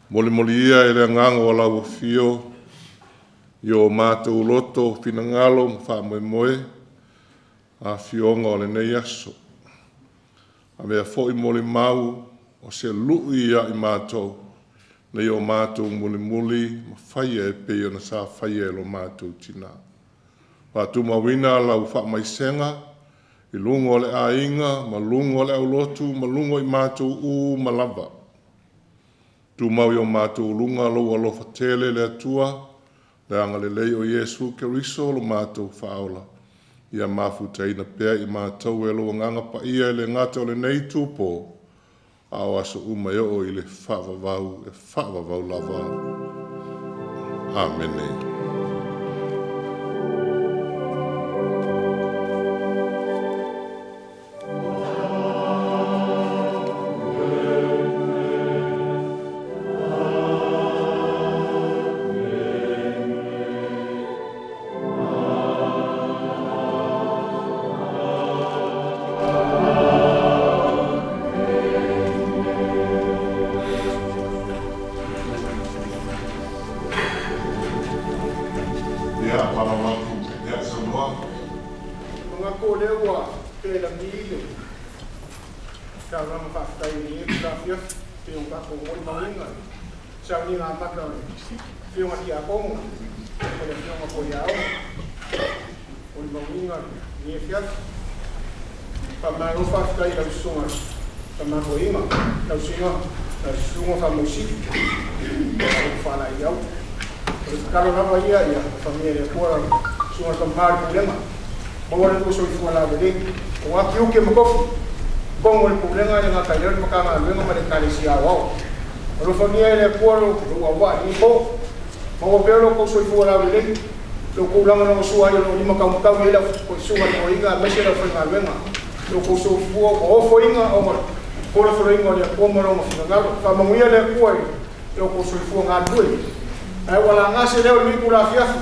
Molimoli ia e le Agaga o lau Afio i o matou loto, finagalo ma faamoemoe afioga o lenei aso. Avea foi molimau o se lui ia i matou, ina ia o matou mulimuli ma faia e pei ona sa faia e lo matou tina. Faatumauina lau faamaisega i luga o le aiga ma luga o le aulotu ma luga o i matou uma lava. Tumau i o matou luga lou alofa tele le Atua, le agalelei o Iesu Keriso lo matou Faaola, ia mafutaina pea i matou e lou Agaga Paia e le gata o lenei itupo, a o aso uma e oo i le faavavau e faavavau lava. Amene. Ia, faaauau atu, ia, saunoa.
Manatu o lea ua tea i lagi le saunoaga faafetai i lenei itula afiafi pei ona tatou molimauina i le sauniga amata o le Afioga i le Tiakono ma le Afioga foi ia Aoga. Molimauina lenei afiafi. Faamalo faafetai i lau Susuga i le Tama Toeaina, lau Susuga, lau Susuga Faamausili, lau faalaeiau. O le tatalo lava ia, ia alofagia e le Atua lau Susuga i le Tama o le Pulega, maua le lua soifua laulelei, aua tiute ma tofi, i totonu o le Pulega e le gata ai lea o le Matagaluega ma le Ekalesia Aoao. Alofagia e le Atua lou auvaa i lenei po, maua pea lo outou soifua laulelei, lo outou lagolagosua ai o lo o limataumatau i ai lau susuga i le toeaina aemaise le aufaigaluega. Lo outou soifua ua ofoina ona o le folafolaina o le Atua ma Lona finagalo. Faamanuia le Atua i lo outou soifua galulue. Ae ua laga se leo i lenei itula afiafi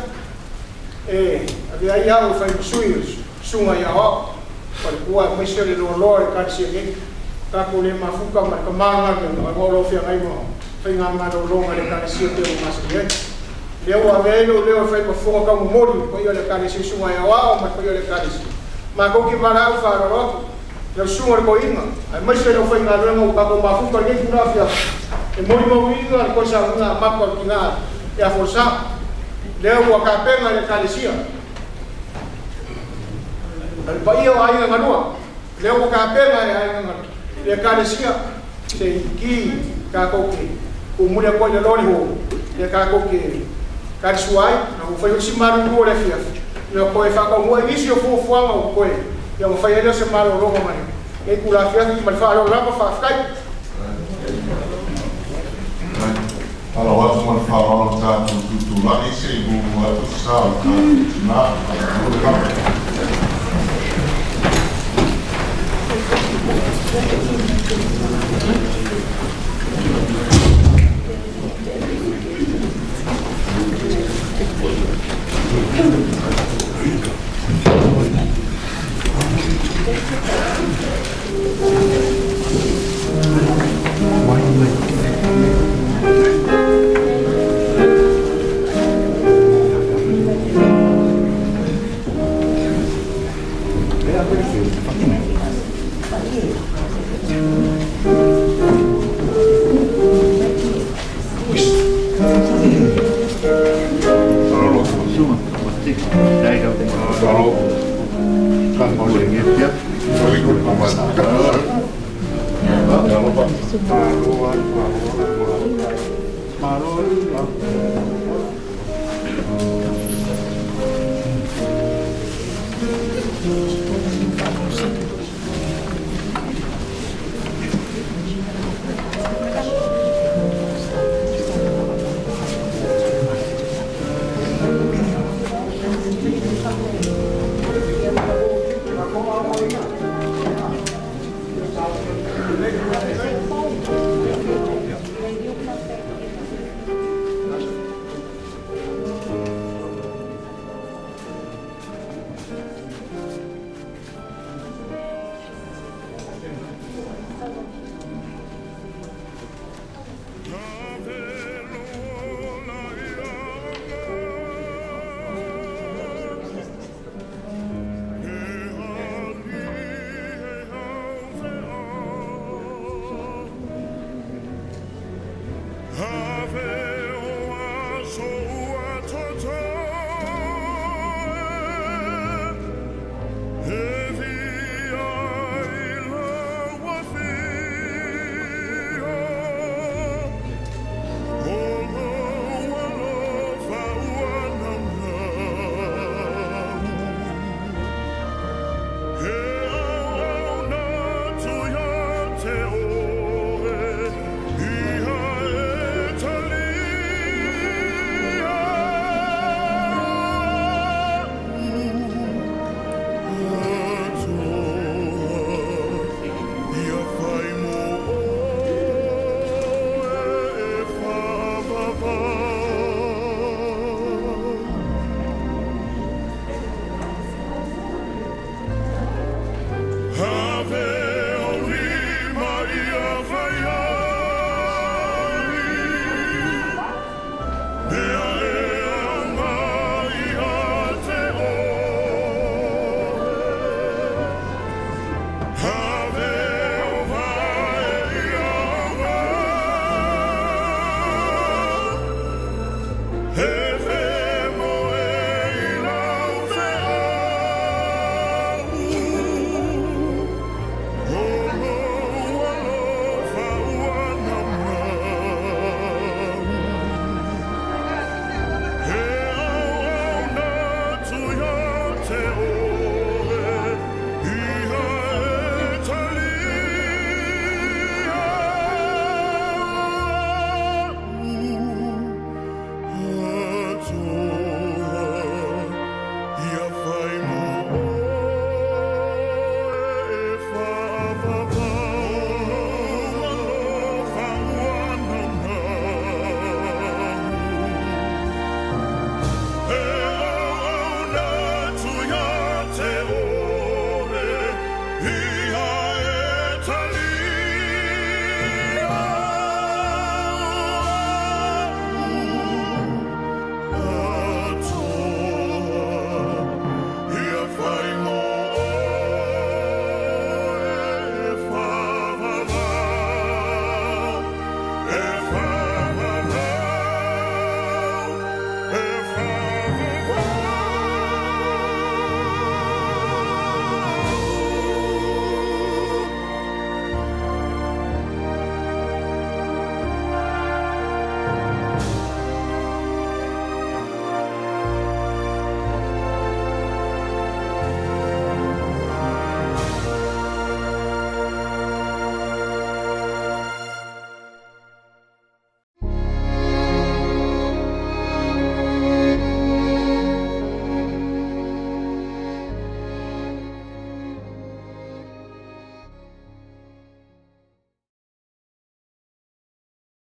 e avea ai au e fai ma sui o le Susuga i Aoao, faletua aemaise o le loaloa o le Ekalesia nei. Tatou le mafuta ma le tama o le galuega aua o lo o feagai ma faigamalologa a le Ekalesia pei ona masani ai. Lea ua avea ai lou leo e fai ma fofoga taumomoli i le paia o le Ekalesia Susuga i Aoao ma le paia o le Ekalesia. Matou te valaau faaaloalo atu i lau susuga i le toeaina, aemaise le aufaigaluega ua tatou mafuta i lenei itula afiafi, e molimauina le toe sauniga amata o le tina ia Folasa. Lea ua tapena e le Ekalesia le paia o aiga galua, lea ua tapena e aiga galua le Ekalesia se ki tatou te tumuli atu ai i le loli ho, lea tatou te talisua ai, na ua fai foi si malulu o le afiafi, ina toe faataunuu ai nisi o fuafuaga ua toe, ia ona fai ai lea o se malologa ma lenei itula afiafi. Ma le faaaloalo lava, faafetai.
Alo atu ma le faaaloalo le tatou tutulai se i muamua atu se sao o le tatou tina. Faamolemole lava.
Susuga. Faafetai lau. Malo. Malo le pia. Malo. Malo.